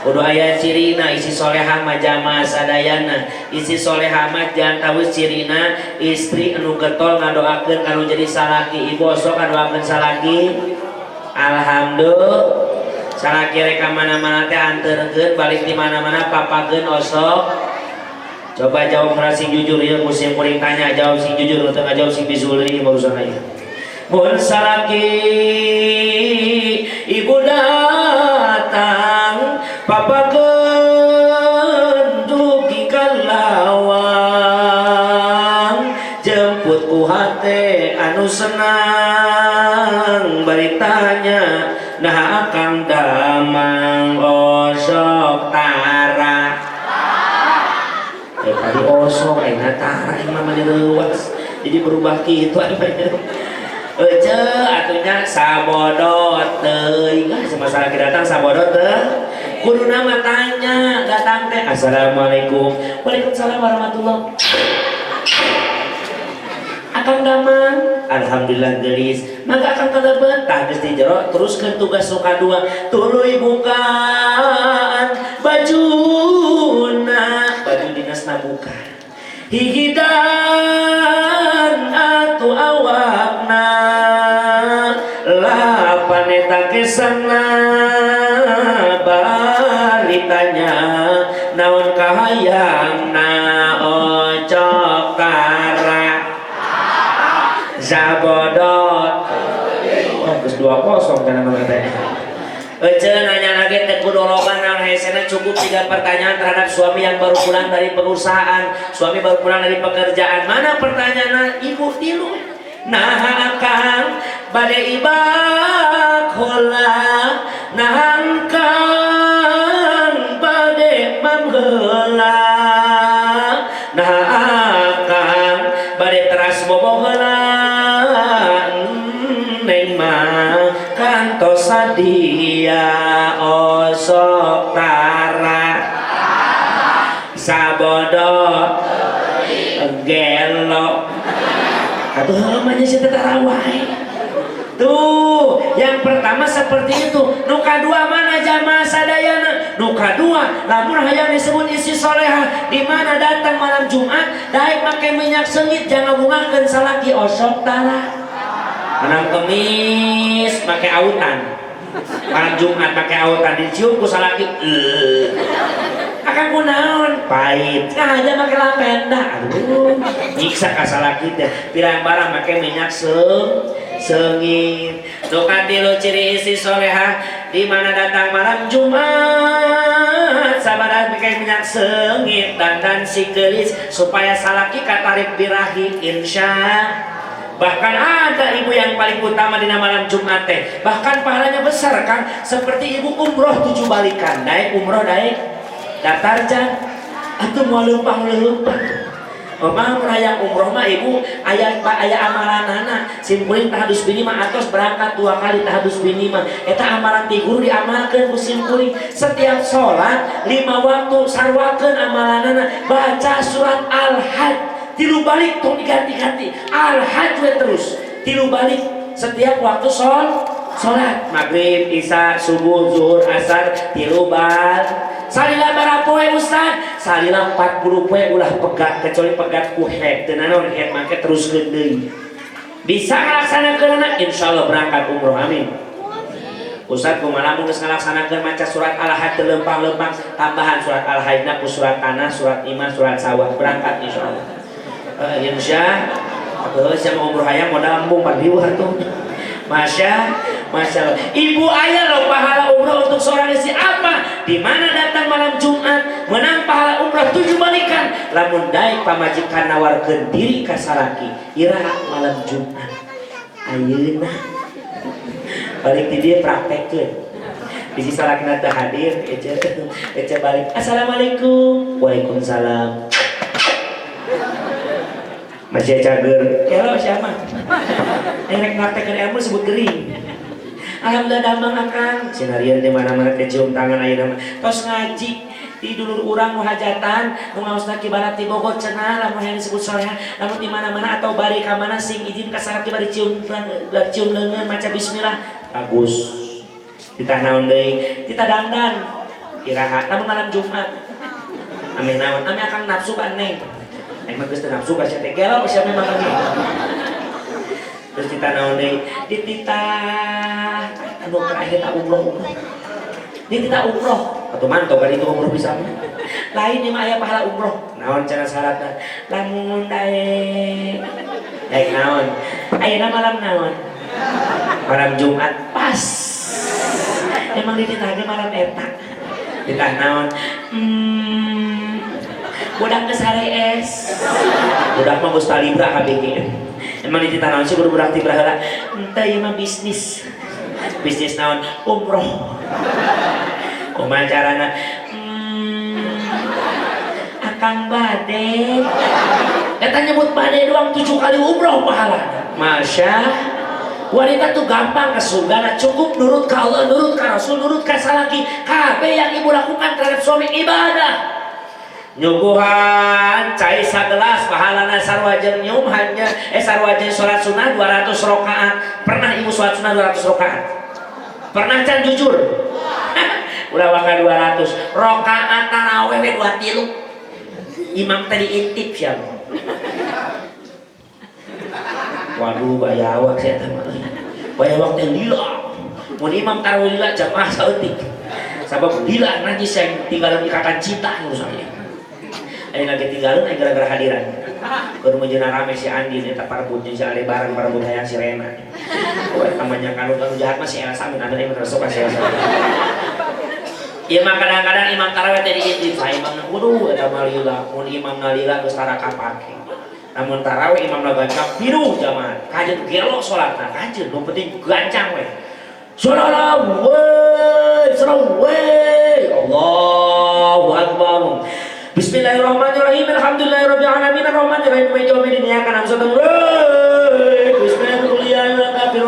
kudu aya cirina istri soleha mah jamaah sadayana. Istri soleha mah jangan cirina istri anu getol ngadoakeun kanu jadi salaki. Ibu osok ngadoakeun salaki, alhamdulillah. Salaki rek ka mana-mana teh anterkeun, balik di mana-mana papageun osok. Coba jawab sing jujur ya, ku sim kuring tanya, jawab sing jujur, teu ngajawab sing bisul deui barusan aya. Mun salaki ibu datang papageun dugi ka lawang, jemput ku hate anu senang, bari tanya nah akang damang osok tara. Eh tadi osok enak tara imah mah leuwas jadi berubah kitu aya. Ece atunya sabodot teuing ah masalah datang sabodot teu kudu nama tanya datang teh assalamualaikum waalaikumsalam warahmatullah akang damang alhamdulillah gelis maka akang kalebet tah geus di jero teruskeun tugas nu kadua tuluy bukaan bajuna baju dinasna buka hihidan atuh awakna lapan eta kesana bari tanya naon kahayangna ocok tara zabodot. Oh, geus 2-0 kana mah katanya. Ece nanya lagi teh kudu loba naon hesena, cukup 3 pertanyaan terhadap suami yang baru pulang dari perusahaan, suami baru pulang dari pekerjaan. Mana pertanyaan ibu tilu? Nah akang bade ibak heula, nah akang bade mam heula, nah akang bade teras bobo heula, neng mah kantos sadia osok tara sabodot gelo atuh namanya si tara wae. Tuh, yang pertama seperti itu. Nu kadua mana jamaah sadayana? Nu kadua, lamun hayang disebut istri soleha, di mana datang malam Jumat, daek make minyak seungit jangan bungakeun salaki osok tara. Malam Kemis make autan. Malam Jumat make autan dicium ku salaki. Akang kunaon? Pahit. Nah aja make lavenda. Aduh, nyiksa ka salaki teh. Pirang barang make minyak seungit. Nu katilu ciri istri soleha di mana datang malam Jumat sabada pakai minyak seungit dandan si geulis supaya salaki katarik birahi insya. Bahkan ada ibu yang paling utama di malam Jumat teh, bahkan pahalanya besar kan, seperti ibu umroh 7 balikan, naik umroh naik daftar jan atau mau leumpang-leumpang. Memang hayang umroh mah ibu aya aya amalanana simkuring tahadus bini mah atos berangkat 2 kali tahadus bini mah eta amalan ti guru diamalkeun ku simkuring setiap sholat 5 waktu sarwakeun amalanana baca surat Al-Hajj 3 balik tong diganti-ganti Al-Hajj we terus 3 balik setiap waktu sholat maghrib, isya, subuh, zuhur, asar 3 balik. Salila barapoe Ustad? Salila 40 poe ulah pegat kecuali pegat ku head teu nanaon head make teruskeun deui. Bisa ngalaksanakeunana insyaallah berangkat umroh amin. Ustad kumaha lamun geus ngalaksanakeun maca surat Al-Hajj teu leumpang-leumpang tambahan surat Al-Hajjna ku surat tanah, surat iman, surat sawah berangkat insyaallah. Insya atuh sia umroh hayang modal embung 4 ribu atuh. Masya Masya Allah. Ibu ayah loh pahala umroh untuk seorang istri apa? Di mana datang malam Jumat menang pahala umroh 7 balikan. Lamun daek pamajikan nawarkeun diri ka salaki, iraha malam Jumat. Ayeuna balik di dia praktekkeun. Bisi salakina teu hadir, ece ece balik. Assalamualaikum. Waalaikumsalam. Masih cager. Hello siapa? Rek ngaptekeun ilmu sebut gering. Alhamdulillah damang akang. Sinarian di mana-mana teh cium tangan ayeuna mah. Tos ngaji di dulur urang nu hajatan, nu ngaosna kibarat ti Bogor cenah, lamun hayang disebut soleha, lamun di mana-mana atau bari ka mana sing izin ka salaki bari cium cium leungeun maca bismillah. Bagus. Ditah naon deui? Ditah dangdan. Iraha lamun malam Jumat. Ameh naon? Ameh akang nafsu ka neng. Aing mah geus teu nafsu ka sia teh gelo sia memang kami. Terus kita naon deui? Dititah anu terakhir tak umroh umroh. Dititah umroh. Atuh mantap kan itu umroh bisa mah. Lain ieu mah aya pahala umroh. Naon cara syaratna? Lamun daek. Daek naon? Ayeuna malam naon? Malam Jumat pas. Emang dititah ge malam eta. Dititah naon? Budak geus es. Budak mah geus talibra KBG. Emang dititah naon sih kudu budak tibra heula. Henteu ieu mah bisnis. Bisnis naon? Umroh. Kumaha carana? Akang bade. Eta nyebut bade doang 7 kali umroh pahala. Masya wanita tuh gampang ke surga, cukup nurut ke Allah, nurut ke Rasul, nurut ke salaki. Kabeh yang ibu lakukan terhadap suami ibadah. Nyuguhan cai sagelas pahalana sarua jeung nyumhannya sarua jeung salat sunnah 200 rakaat. Pernah ibu salat sunnah 200 rakaat? Pernah can jujur? Ulah waka 200 rakaat tarawih we 2 3. Imam tadi intip siapa? Waduh bayawak saya teh mah. Bayawak teh lila. Mun imam tarawih lila jamaah saeutik. Sabab lila najis yang tinggalan ikatan cinta urusannya. Aing lagi tinggalin aing gara-gara hadiran. Keur meujeuhna rame si Andin eta parbut jeung si Aldebaran parbut hayang si Rena. Wah namanya kanu kanu jahat mah si Elsa amin amin aing resep ka si Elsa. Ieu mah kadang-kadang imam tarawih teh diintip saya imam waduh eta mah lila, mun imam lila geus tara kapake. Namun tarawih imam gancang piruh jamaah. Kajeun gelo salatna, kajeun nu penting gancang we. Salat we, salat we. Allahu akbar. Bismillahirrahmanirrahim. Alhamdulillahirabbil alamin arrahmanirrahim maliki yaumiddin iyyaka na'budu wa iyyaka nasta'in.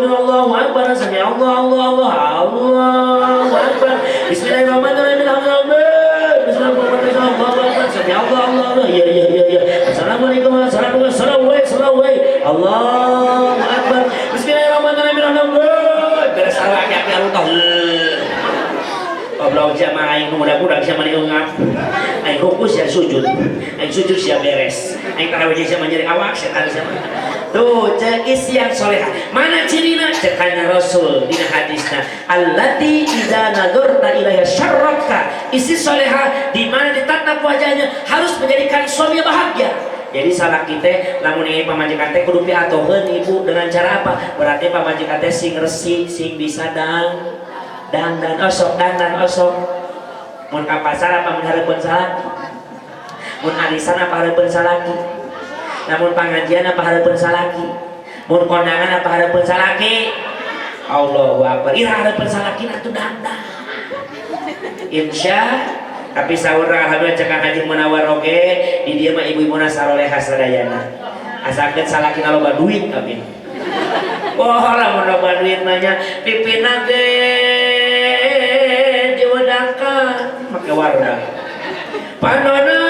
Allahu akbar. Sami Allah Allah Allah Allahu akbar. Bismillahirrahmanirrahim. Alhamdulillah. Bismillahirrahmanirrahim. Allahu akbar. Sami Allah Allah Allah. Ya ya ya ya. Assalamualaikum warahmatullahi wabarakatuh. Allahu akbar. Bismillahirrahmanirrahim. Alhamdulillah. Beres awak aki alutah. Goblok jamaah aing mudah-mudahan sia mani eungap. Aing ruku sia sujud. Aing sujud sia beres. Aing tarawih sia nyeri awak sia tadi sia. Tuh cek istri yang soleha. Mana cirina? Cekanya Rasul dina hadisna. Allati idza nadurta ilaiha syarraka. Istri soleha di mana ditatap wajahnya harus menjadikan suami bahagia. Jadi salah kita lamun ingin pamajikan teh kudu piatoheun ibu dengan cara apa? Berarti pamajikan teh sing resik, sing bisa dang dan osok dan osok. Mun ka pasar apa mun hareupeun salaki? Mun arisan apa hareupeun salaki? Lamun pangajian apa hareupeun salaki? Mun kondangan apa hareupeun salaki? Allahu akbar. Ira hareupeun salaki atuh dandan. Insya tapi sahur alhamdulillah cek Haji Munawar oge di dieu mah ibu-ibuna saroleha sadayana. Asalkeun salakina loba duit amin. Oh lamun loba duit nanya pipina ge diwedakan make warna. Panona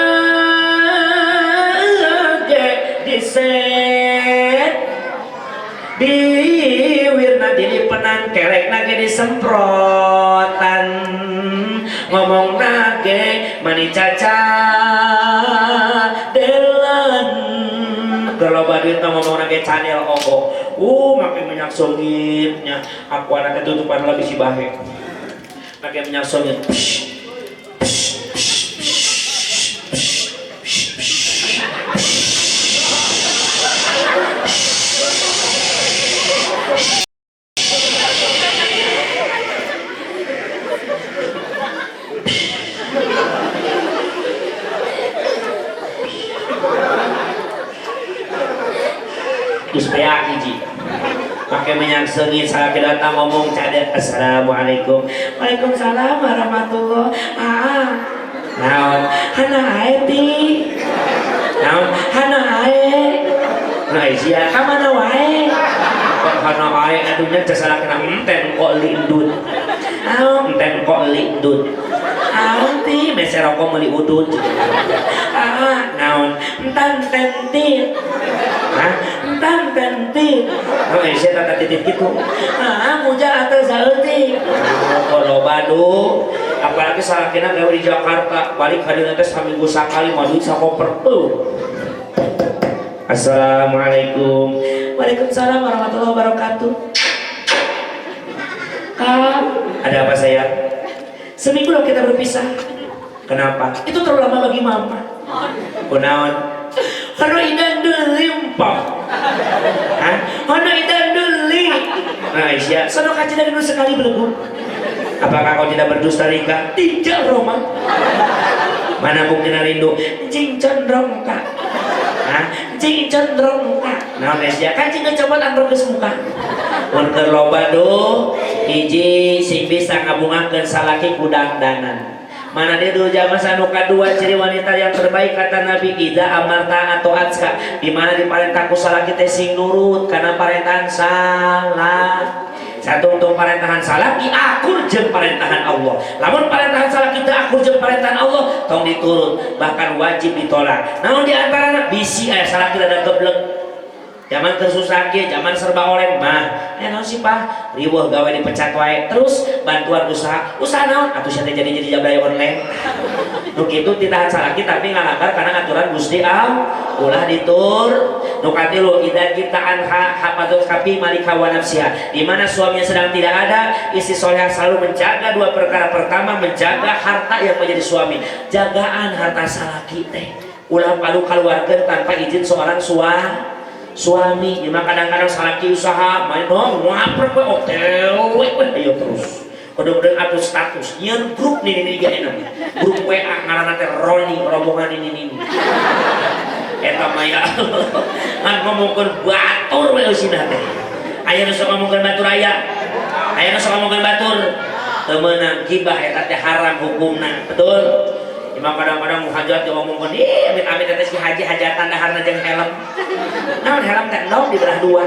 ge diset diwirna dilipenan kelekna ge disemprotan ngomong nage mani caca delan loba duit ngomong nage cadel onggo make minyak songitnya aku anaknya tutupan lagi si bahe make minyak songit psh, psh, psh, psh, psh, psh, psh. Geus beak hiji. Pakai minyak seungit salaki datang ngomong cadet, assalamualaikum. Waalaikumsalam warahmatullah. Ah. Naon? Hana ae ti. Naon? Hana ae. Nah, sia ka mana wae? Kok hana ae aduhnya jasa salakina enten kok lindut. Naon enten kok lindut. Naon ti meser rokok meuli udut. Ah, naon? Entan tentit. Hah? Entan tentit. Oh, sia tata titit kitu. Ah, muja atau saeutik. Oh, loba duh. Apalagi salakina gawe di Jakarta, balik hadeuna teh saminggu sakali mah duit sakoper. Assalamualaikum. Waalaikumsalam warahmatullahi wabarakatuh. Kak, ada apa sayang? Seminggu loh kita berpisah. Kenapa? Itu terlalu lama bagi mama. Kunaon? Hono idan duli empok. Hah? Hono idan duli. Nah, Aisyah, sono kaji dari dulu sekali belegu. Apakah kau tidak berdusta, Rika? Tidak, Roma. Mana mungkin rindu? Cing condrong kak. Hah? Cing condrong kak. Nah, Aisyah, kan cing ngecopot androng geus muka. Mun keur loba duh, hiji sing bisa ngabungakeun salaki ku dangdanan. Mana dia dulu zaman anu kadua ciri wanita yang terbaik kata Nabi ida amarta atau atska di mana diparentah ku salaki teh sing nurut karena parentahan salah. Satu untuk parentahan salaki akur jeung parentahan Allah. Lamun parentahan salaki teu akur jeung parentahan Allah tong diturut bahkan wajib ditolak. Namun di antarana bisi aya salaki rada geblek. Zaman kesusahan ge, zaman serba oleng mah. Eh naon sih Pak? Riweuh gawe dipecat wae. Terus bantuan usaha. Usaha naon? Atuh sia teh jadi jablay online. Nu kitu titahan salaki tapi ngalanggar karena aturan Gusti Allah. Ulah ditur. Nu katilu idza kita anha hafadzat kafi malika wa nafsiha. Di mana suaminya sedang tidak ada, istri solehah selalu menjaga dua perkara. Pertama, menjaga harta yang menjadi suami. Jagaan harta salaki teh. Ulah palu kaluarkeun tanpa izin seorang suami. Cuma kadang-kadang salaki usaha main dong ngaprek we otewe we ayo terus kudu-kudu upload status nyeun grup nih ini gak enak grup WA ngaranna teh Roni rombongan ini ini eta mah ya ngan ngomongkeun batur we eusina teh aya nu sok ngomongkeun batur aya aya nu sok ngomongkeun batur teu meunang gibah eta teh haram hukumna betul. Imam kadang-kadang hajat dia ngomongkeun ih amit-amit eta si haji hajatan daharna jeung helm. Naon helm teh endog dibelah dua.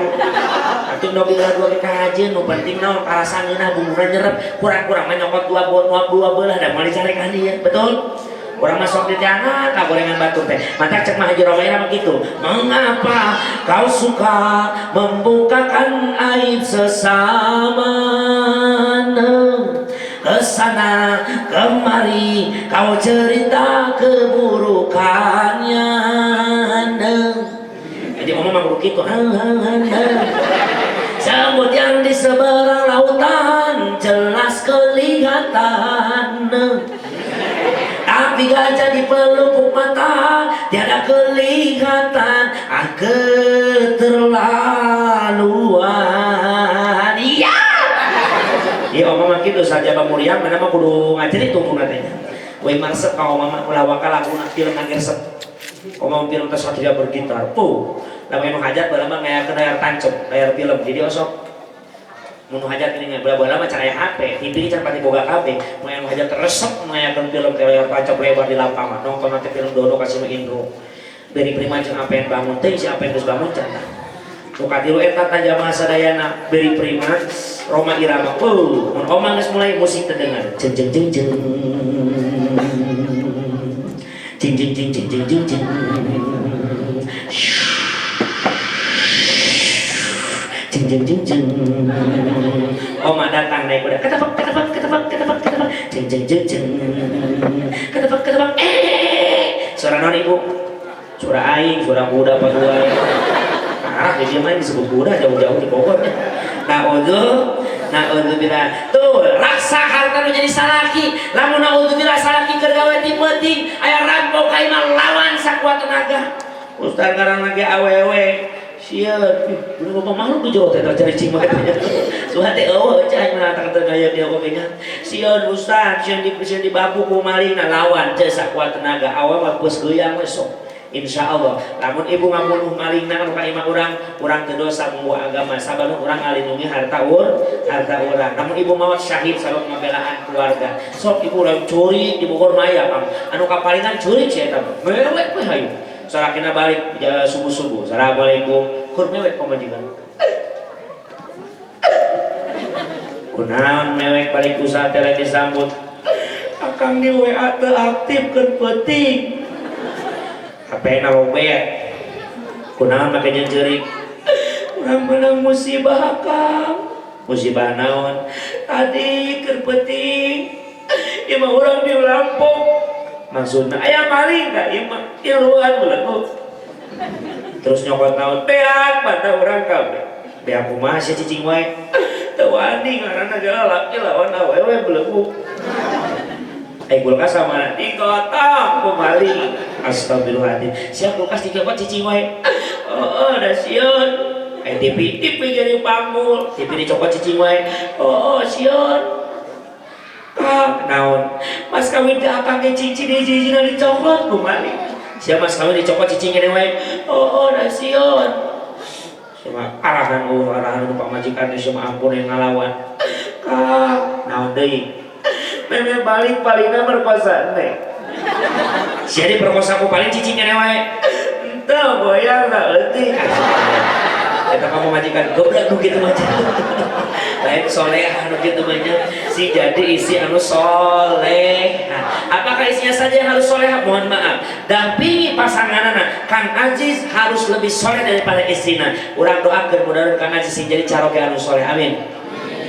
Atuh endog dibelah dua ke kahajeun nu penting naon karasa ngeunah bumbuna nyerep kurang-kurang mah nyokot dua dua dua belah da moal dicarekan ieu betul. Urang masuk di tiangan ka gorengan batur teh. Matak cek mah Haji Romaira mah kitu. Mengapa kau suka membukakan aib sesama? Kesana kemari kau cerita keburukannya. Jadi ngomong mah kudu kitu. Semut yang di seberang lautan jelas kelihatan. Tapi gajah di pelupuk mata tiada kelihatan. Ah keterlaluan. Iya. Iya oma mah kitu saja pamuriang mana mah kudu ngacerit tungtung teh. We marsep ka oma mah ulah waka laguna film ngagersep. Oma film teh satria bergitar. Oh, lamun hajat baheula mah ngayakeun layar tancep, layar film. Jadi osok mun hajat ini baheula mah can aya HP, TV can pati boga kabeh. Mun aya hajat resep ngayakeun film teh layar tancap lebar di lapangan. Nonton nanti film Dono Kasino Indro. Beri prima jeung Apen bangun teh si Apen geus bangun can tah. Nu katilu eta tah jamaah sadayana beri prima Roma Irama. Oh, mun oma geus mulai musik terdengar. Jeng jeng jeng jeng. Jeng jeng jeng jeng jeng jeng jeng. Jeng jeng jeng jeng. Oma datang naik kuda. Ketepuk ketepuk ketepuk ketepuk ketepuk. Jeng jeng jeng jeng. Ketepuk ketepuk. Eh, suara non ibu. Suara aing, suara kuda apa dua. Arah dia main disebut kuda jauh-jauh di Bogor. Naudzubillah. Tuh, raksa harta nu jadi salaki. Lamun naudzubillah salaki keur gawe ti peuting, aya rampok ka imah lawan sakuat tenaga. Ustaz ngaran lagi awewe. Sieun, ih, bener bapak makhluk di jero teh cari cing mah katanya. Suha teh eueuh cai mah tang teu gaya dia oge nya. Sieun Ustaz, sieun di sieun dibabu ku malingna lawan teu sakuat tenaga. Awewe mah geus geuyang we sok. Insya Allah lamun ibu ngabunuh malingna anu ka imah urang, urang teu dosa membawa agama sabab urang ngalindungi harta harta urang. Namun ibu maot syahid sabab ngabelaan keluarga. Sok ibu lain curi di Bogor maya Kang, anu kapalingan curi sia eta mah mewek we hayu. Salakina balik subuh-subuh, assalamualaikum, kur mewek pamajikan. Kunaon mewek balik usaha teh lain disambut. Akang di WA teu aktif keur peuting. HP na lobet. Kunaon make jeung ceurik. Urang meunang musibah akang. Musibah naon? Tadi keur peuting. Ieu mah urang dirampok. Maksudna aya maling ka ieu mah tiluan belegu. Terus nyokot naon? Beak pada urang kabeh. Beak kumaha sia cicing wae. Teu wani ngaranna geus lalaki lawan awewe belegu. Ai kulkas sama digotong ku maling. Astagfirullahaladzim. Siap kulkas dicopot cicing wae. Oh, da sieun. Ai TV, TV jadi panggul, TV dicopot cicing wae. Oh, sieun. Kang, naon? Mas kawin teh akang ge cincin hiji-hijina dicopot ku maling. Siap mas kawin dicopot cicing gede wae. Oh, da sieun. Cuma arahan arahan pamajikan teh cuma ampun yang ngalawan. Kang, naon deui? Meme balik palingna merkosa neng. Jadi perkosa ku paling cicing kene wae. Henteu goyang da leutik. Eta kamu majikan goblok nu kitu mah. Lain solehah nu kitu mah nya. Si jadi isi anu soleh. Apakah isinya saja yang harus solehah? Mohon maaf. Dampingi pasanganana. Kang Aziz harus lebih soleh daripada istrina. Urang doakeun mudah-mudahan Kang Aziz sing jadi caroge anu soleh. Amin.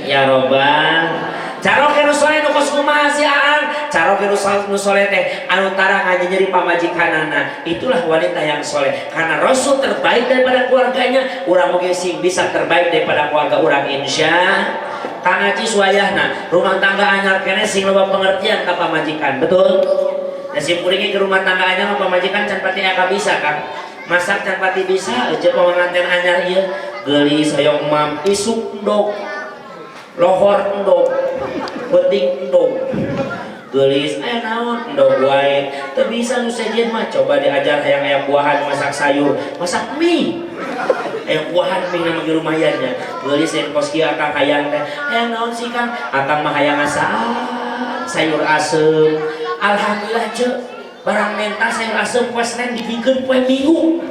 Ya robbal. Caroge nu soleh nu kos kumaha si Aang? Caroge nu soleh teh anu tara nganyeri pamajikanana. Itulah wanita yang soleh. Karena Rasul terbaik daripada keluarganya, urang oge sing bisa terbaik daripada keluarga urang insya. Kang Aziz wayahna rumah tangga anyar keneh sing loba pengertian ka pamajikan, betul? Da sim kuring ke rumah tangga anyar mah pamajikan can pati aka bisa Kang. Masak can pati bisa aja panganten anyar ieu geulis hoyong mam isuk endog. Lohor endog, penting endog, geulis aya naon endog wae, teu bisa nu sejen mah coba diajar hayang-hayang buahan masak sayur, masak mie, hayang buahan mie nama ge lumayan nya, geulis yang kos kieu akang hayang teh, hayang naon sih Kang, akang mah hayang ngasaan sayur asem, alhamdulillah ceu, barang menta sayur asem poe Senin dibikeun poe Minggu.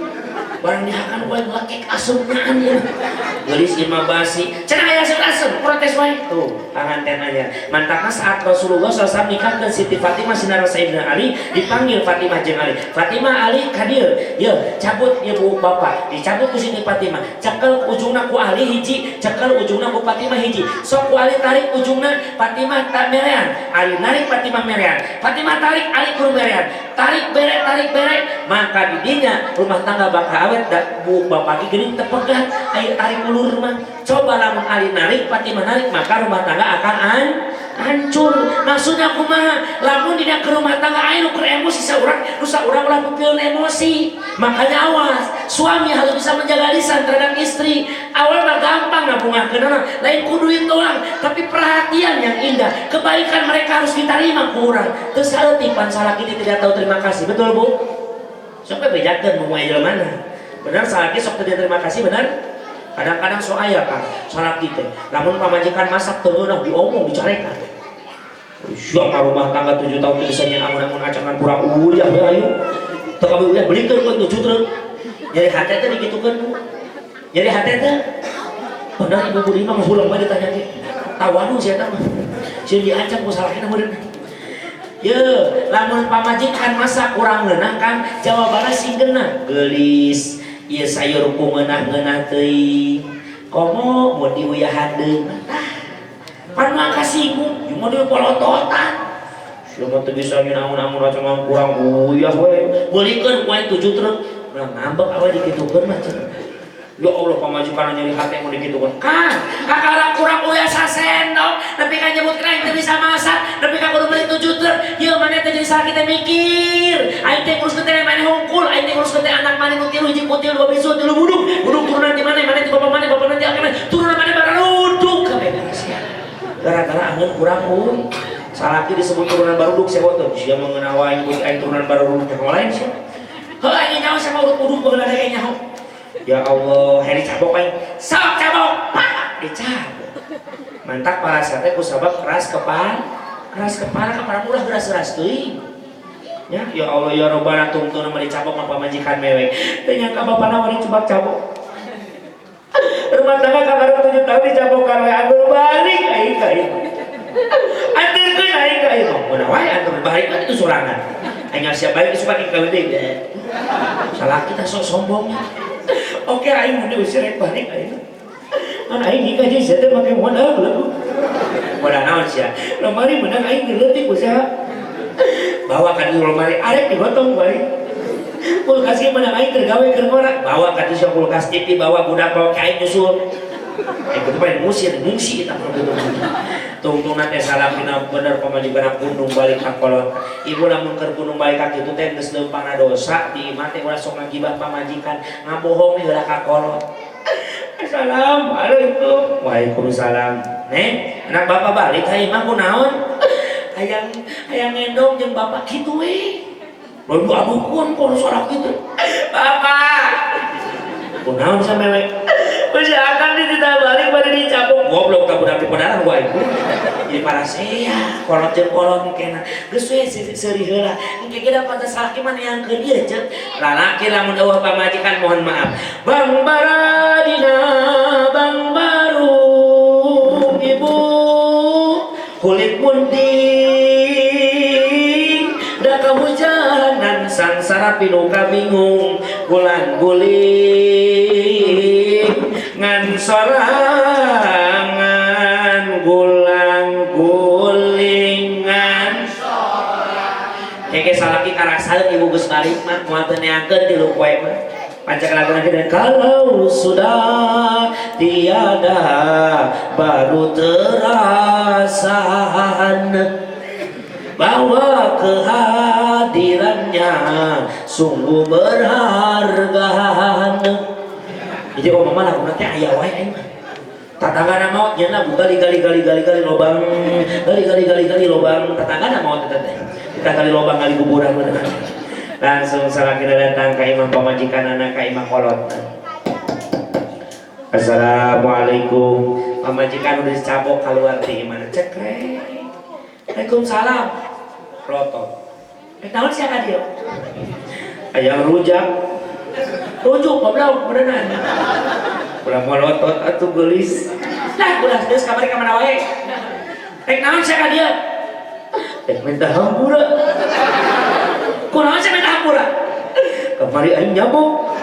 Barang dihakan poe ngelekek asemnaan ya. Geulis ieu mah basi. Cenah aya sayur asem, protes wae. Tuh, panganten aja. Mantakna saat Rasulullah SAW nikahkeun Siti Fatimah sinar Sayyidina Ali, dipanggil Fatimah jeung Ali. Fatimah Ali ka dieu. Ye, cabut ieu bu bapak. Dicabut ku Siti Fatimah. Cekel ujungna ku Ali hiji, cekel ujungna ku Fatimah hiji. Sok ku Ali tarik ujungna, Fatimah tak merean. Ali narik Fatimah merean. Fatimah tarik, Ali kudu merean. Tarik bere, tarik bere. Maka didinya rumah tangga bakal awet da bu bapak geuning teu pegat. Ayo tarik ulur mah. Coba lamun Ali narik, Fatimah narik, maka rumah tangga akan hancur. Maksudnya kumaha? Lamun dina ke rumah tangga aya nu keur emosi saurang, nu saurang ulah pikeun emosi. Makanya awas, suami harus bisa menjaga lisan terhadap istri. Awal mah gampang ngabungahkeun lain ku duit doang, tapi perhatian yang indah, kebaikan mereka harus diterima ku urang. Teu saeutik pan salaki tidak tahu terima kasih. Betul, Bu? Sok we bejakeun mau jelema mana. Benar salaki sok teu terima kasih, benar? Kadang-kadang sok aya Kang, salaki teh lamun pamajikan masak teu ngeunah diomong dicarekan. Siapa rumah tangga 7 tahun teu bisa nyeun amun-amun acangan kurang uyah we ayo. Teu kabeh uyah belikeun ku 7 truk. Jadi hate teh dikitukeun Bu. Jadi hate teh benar Ibu Budi mah hulang bae ditanya ge. Tawanu sia eta mah. Sieun diancam ku salakina meureun. Ye, lamun pamajikan masak kurang ngeunah Kang, jawabanna sing geunah. Geulis, ieu sayur ku ngeunah-ngeunah teuing. Komo mun diuyahan deui mah tah. Pan mah kasinggung, jeung mah polototan. Sia mah teu bisa nyeun amun-amun acangan kurang uyah we. Beulikeun ku aing 7 truk. Ulah ngambek awe dikitukeun mah cenah. Ya Allah pamajikan nyeri hati mau dikitukeun. Kang, kakara kurang uyah sasendok, nepi ka nyebutkeun aing teu bisa masak, nepi ka kudu meuli 7 truk. Ieu maneh teh jadi salaki teh mikir. Aing teh nguruskeun teh maneh hungkul, aing teh nguruskeun teh anak maneh nu 3 hiji kutil 2 bisu 3 buduk. Buduk turunan di maneh, maneh ti bapak maneh, bapak nanti akan turunan maneh baruduk kabeh sia. Gara-gara angeun kurang uyah. Salaki disebut turunan baruduk sewa teh. Sia mengenal aing aing turunan baruduk nyaho lain sia. Heuh aing nyaho sama urut uduk baheula teh nyaho. Ya Allah, heri cabok aing. Sok cabok, pak, dicabok. Mantak parasea teh kusabab keras kepala. Keras kepala ka ulah geras-geras teuing. Ya, ya Allah ya Robbana tungtuna mah dicabok mah pamajikan mewek. Teu nyangka bapana wani cobak cabok. Rumah tangga kabareng 7 tahun dicabokan we anggur balik aing ka ieu. Anterkeun aing ka ieu. Mun wae anter balik kan itu sorangan. Aing siap balik suka kawin deui. Salah kita sok sombong. Oke aing mun diusir rek balik aing. Kan aing nikah jeung sia teh make modal belagu. Modal naon sia? Lemari menang aing leutik usaha. Bawa ka dieu lemari arek digotong balik. Kulkas ge menang aing keur gawe keur ngora. Bawa ka dieu kulkas TV bawa budak bawa ka aing nyusul. Itu mah ngusir, ngungsi kita kalau gitu. Tungtungna teh salakina bener pamajikan gunung balik ka kolot. Ibu lamun keur gunung balik ka kitu teh geus leumpangna dosa di imah teh ulah sok ngagibah pamajikan, ngabohong heula ka kolot. Assalamualaikum. Waalaikumsalam. Neng, anak bapak balik ka imah kunaon? Hayang hayang ngendong jeung bapak kitu we. Lalu adukeun kono sorak kitu. Bapak. Kunaon sia mewek? Masih akan dititah balik bari dicabok. Goblok tak budak di pedaran gua ibu. Jadi parasea, kolot jeung kolot kena. Geus we seuri heula. Engke ge da pantas salaki mah neangkeun ieu ceuk. Lalaki lamun eueuh pamajikan mohon maaf. Bang baradina bang barung ibu kulit munting da kahujanan sangsara pinuh kabingung gulang guling ngan sorangan gulang gulingan keke salaki karasaeun ibu geus balik mah moal teu neangkeun tilu poe mah pancak lagu lagi dan kalau sudah tiada baru terasa bahwa kehadirannya sungguh berharga. Jadi oh mama lagu nanti aya wae aing mah. Tatanggana maot nya buka gali gali gali gali gali lobang gali gali gali gali lobang tatanggana maot eta teh. Kita gali lobang gali kuburan bener. Langsung salakina datang ka imah pamajikan anak ka imah kolot. Assalamualaikum. Pamajikan udah dicabok keluar ti imah cekrek. Waalaikumsalam. Roto. Naon sia ka dieu? Aya rujak. Rujuk goblok beneran. Ulah molotot atuh geulis. Lah ulah geus kamari ka mana wae. Rek naon sia ka dieu? Rek minta hampura. Kunaon sia minta hampura? Kamari aing nyabuk.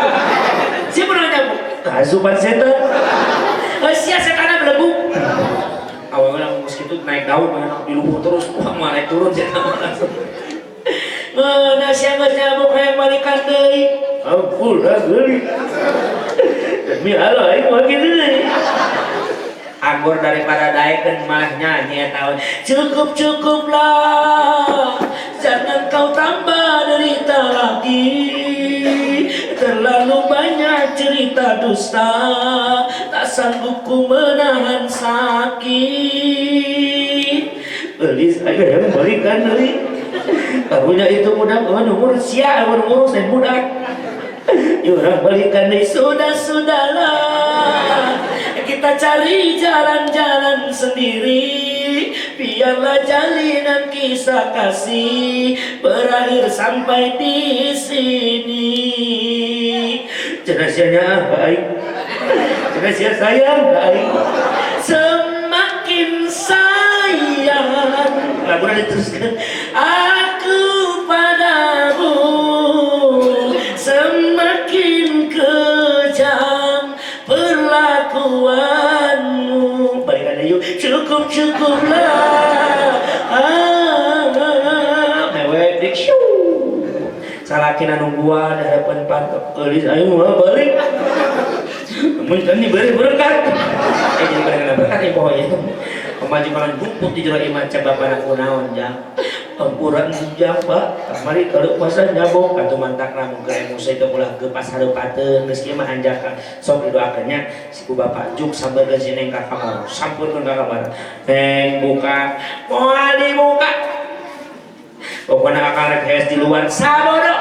Sia pernah nyabuk? Kasupan setan. Sia setanna belebuk. Awalnya ngomong segitu naik daun banyak di luhur terus wah mau naik turun setan langsung. Ngeunah sia geus nyabuk hayang balikan deui. Ampura deui. Demi Allah aing mah kitu deui. Anggur daripada daekeun malah nyanyi eta. Cukup cukuplah, jangan kau tambah derita lagi. Terlalu banyak cerita dusta, tak sanggup ku menahan sakit. Belis aja yang balikan deui. Karunya itu budak ngurus sia, ngurus dan budak. Yurang balikan deui sudah sudahlah. Kita cari jalan-jalan sendiri. Biarlah jalinan kisah kasih berakhir sampai di sini. Jenazahnya baik, jenazah sayang baik. Semakin sayang, lagunya diteruskan. Aku padamu semakin kejam perlakuanmu. Balikan yuk, cukup cukuplah. Mewek dik salakina nungguan hadapan pantok geulis aing mah balik. Mun kan diberi berkat. Jadi berkat berkat ya pokoknya. Pamajikan jemput di jero imah cek bapana kunaon jang. Ampuran jang Pak, kamari kalau puasa nyabok atuh mantak lamun keur emosi teh ulah geupas hareupateun geus kieu mah hanjakal. Sok didoakeun nya si ku bapak juk sampeurkeun si neng ka kamar. Sampeurkeun ka kamar. Neng buka, moal dibuka. Pokokna akang rek hees di luar sabodo.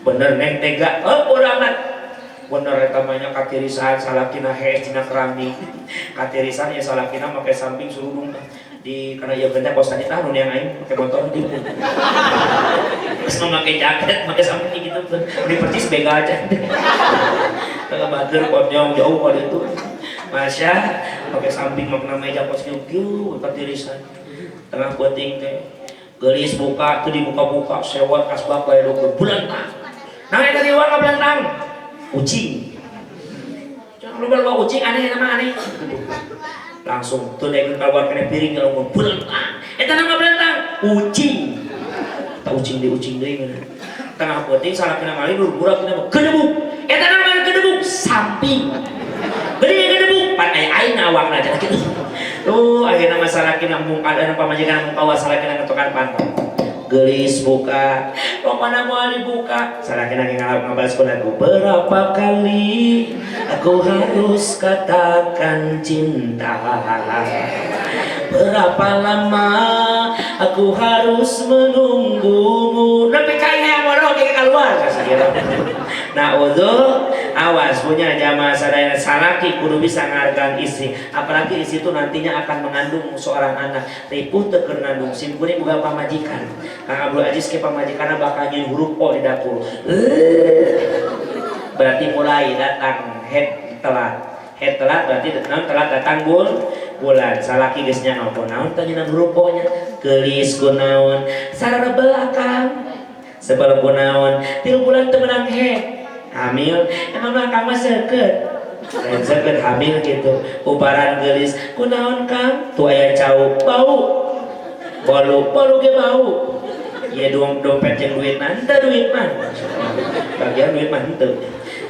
Bener neng tega, oh bodo amat. Bener eta mah nya katirisan salakina hees dina keramik. Katirisan ya salakina make samping surudung di karena ieu gede kos tadi tah nu yang aing make motor di. Terus make jaket, make samping gitu. Di percis begal aja. Kalau bager konyong jauh pada itu. Masya, pakai samping makna meja kos kieu katirisan. Tengah peuting teh. Geulis buka tuh dibuka-buka sewot asbak bae lukur bulantang. Nah eta di luar belantang. Ucing. Jangan lupa lupa ucing aneh nama aneh. Langsung tuh dia keluar kena piring kalau mau belantang. Eta nama belantang ucing. Tak ucing di ucing deui mana. Tengah peuting salah kena mali dur burak kena gedebuk. Eta nama gedebuk samping. Gede gedebuk pan aya aing awakna cenah kitu. Tuh akhirnya masalah kena mungkal anu pamajikan mungkawa salah kena ngetokan panto. Gelis buka, pokoknya mau dibuka. Salah kena ngabalas lagu berapa kali aku harus katakan cinta, berapa lama aku harus menunggumu. Nepi ka hayang bodoh ke keluar kasih. Nah, udhu awas punya jamaah sadayana salaki kudu bisa ngargaan istri, apalagi istri itu nantinya akan mengandung seorang anak. Ripuh teu keur ngandung sim kuring boga pamajikan. Kang Abdul Aziz ke pamajikanna bakal nyieun huruf O di dapur. Berarti mulai datang head telat. Head telat berarti naon telat datang bulan. Salaki geus nya naon naon teh nyieun huruf O nya. Geulis kunaon sarana belakang. Sebelum kunaon 3 bulan teu meunang head. Hamil emang mah kang mah seukeut. Lain seukeut hamil gitu. Ubaran geulis kunaon Kang? Tuh aya cau bau. Bolu bolu ge bau. Ieu dompet jeung duit mah henteu duit mah. Bagian duit mah henteu.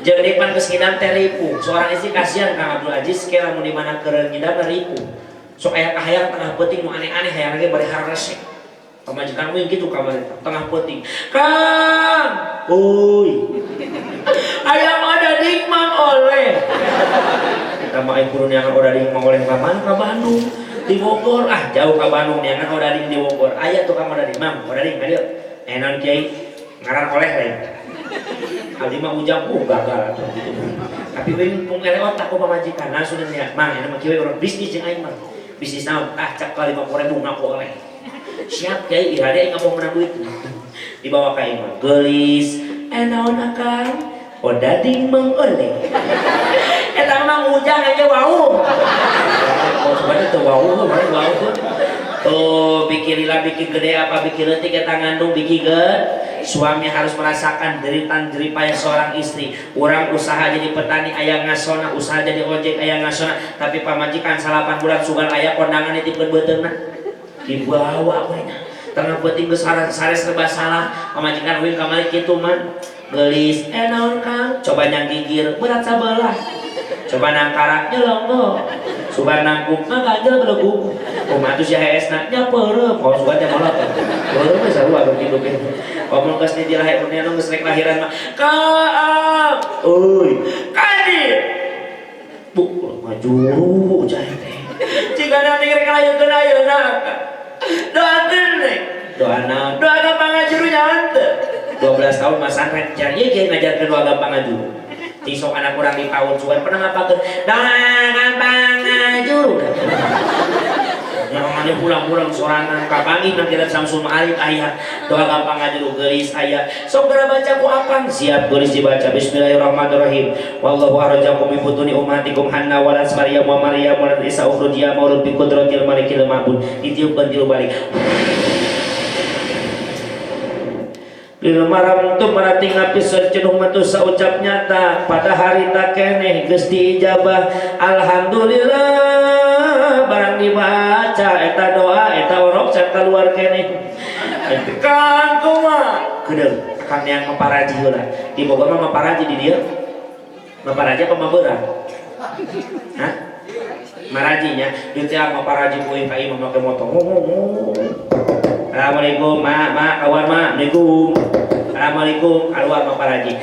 Jeung dipan geus ngidam teh ripuh. Seorang istri kasihan Kang Abdul Aziz ke lamun di mana keur ngidam ripuh. Sok aya kahayang tengah peuting nu aneh-aneh hayang ge bari haresek. Pamajikan uing kitu kamari tengah peuting. Kang, euy. Ayam ada ding mang oleh. Kita mah aing kudu neangan odading mang oleh ka mana ka Bandung. Di Bogor, ah jauh ka Bandung neangan odading di Bogor. Aya tukang odading, mang, odading ka dieu. Eh naon kiai ngaran oleh lain. Abdi mah ujang gagal atuh gitu. Tapi uing pung ele otak ku pamajikan langsung nya, mang ini mah kieu urang bisnis jeung aing mah. Bisnis naon? Ah cek ka 50.000 ngaku oleh. Siap kiai iraha aing ngomong menang duit. Dibawa ka imah. Geulis, eh naon akang? Odading mang oleh. Eta mah ujang aja wau. Oh sebenarnya tuh wau, mana wau. Tuh bikin lila bikin gede apa bikin leutik eta ngandung bikin gede. Suami harus merasakan deritan jeripaya seorang istri. Urang usaha jadi petani aya ngasona, usaha jadi ojek aya ngasona, tapi pamajikan 8 bulan sugan aya kondangan ditipkeun beuteungna. Dibawa we nya. Tengah peuting geus sare serba salah, pamajikan uing kamari kitu man. Geulis, eh naon Kang? Coba nyang gigir, berat sabelah. Coba nangkarak nyelongo. Sugan nangkuk mah ganjel beleguk. Kumaha tuh si heesna nya peureum, kalau sugan teh molot. Peureum we sarua begitu ge. Ngomong geus di lahir nu geus rek lahiran mah. Kaam. Euy, kadi. Bu, majuru jahe teh. Jika nanti rek lahirkeun ayeuna. Doakeun we. Doa naon? Doa gampang ngajuru nya henteu. 12 tahun masantren cari ieu kieu ngajarkeun doa gampang ngajuru. Cing sok anak urang di PAUD sugan pernah ngapakeun doa gampang ngajuru. Yang pulang-pulang sorangan kapanggih nang kita Samsul Ma'arif aya doa gampang ngajuru geulis aya. Sok geura baca ku akang siap geulis dibaca bismillahirrahmanirrahim. Wallahu akhrajakum min butuni ummahatikum hanna walas Maryam wa Maryam wa Isa ukhruj ya maulud bi qudratil malikil ma'bud. Ditiupkeun tilu balik. Lil maram tu marating lapis jenuh matu saucap nyata pada hari tak keneh geus diijabah alhamdulillah barang dibaca eta doa eta orok can keluar keneh Kang kumaha kedeung Kang yang maparaji heula di Bogor mah maparaji di dieu maparaji apa mabeurang hah marajinya di teh maparaji kuing ka imah make motor. Assalamualaikum mak mak kawan mak assalamualaikum assalamualaikum keluar maparaji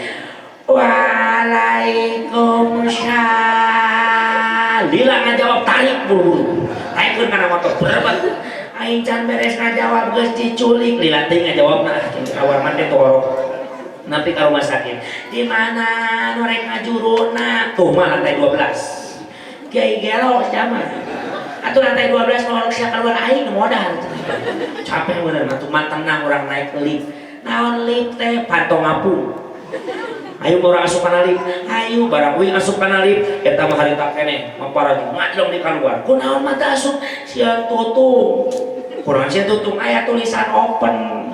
waalaikumsalam lila ngajawab tarik buru-buru tarik kana motor berebet aing can beres ngajawab geus diculik lila teh ngajawabna kawan mah teh torok Nepi ka rumah sakit. Di mana nu rek ngajuruna? Tuh mah lantai 12. Kiai gelo sia mah. Atuh lantai 12 mah orang sia keluar aing nu modal. Capek bener atuh mah tenang orang naik lift. Naon lift teh panto ngapung. Ayo orang asup kana lift. Ayo barang uing asup kana lift eta mah harita keneh maparaji ngajlong di kaluar. Kunaon mah teu asup? Sieun tutung. Kurang sieun tutung aya tulisan open.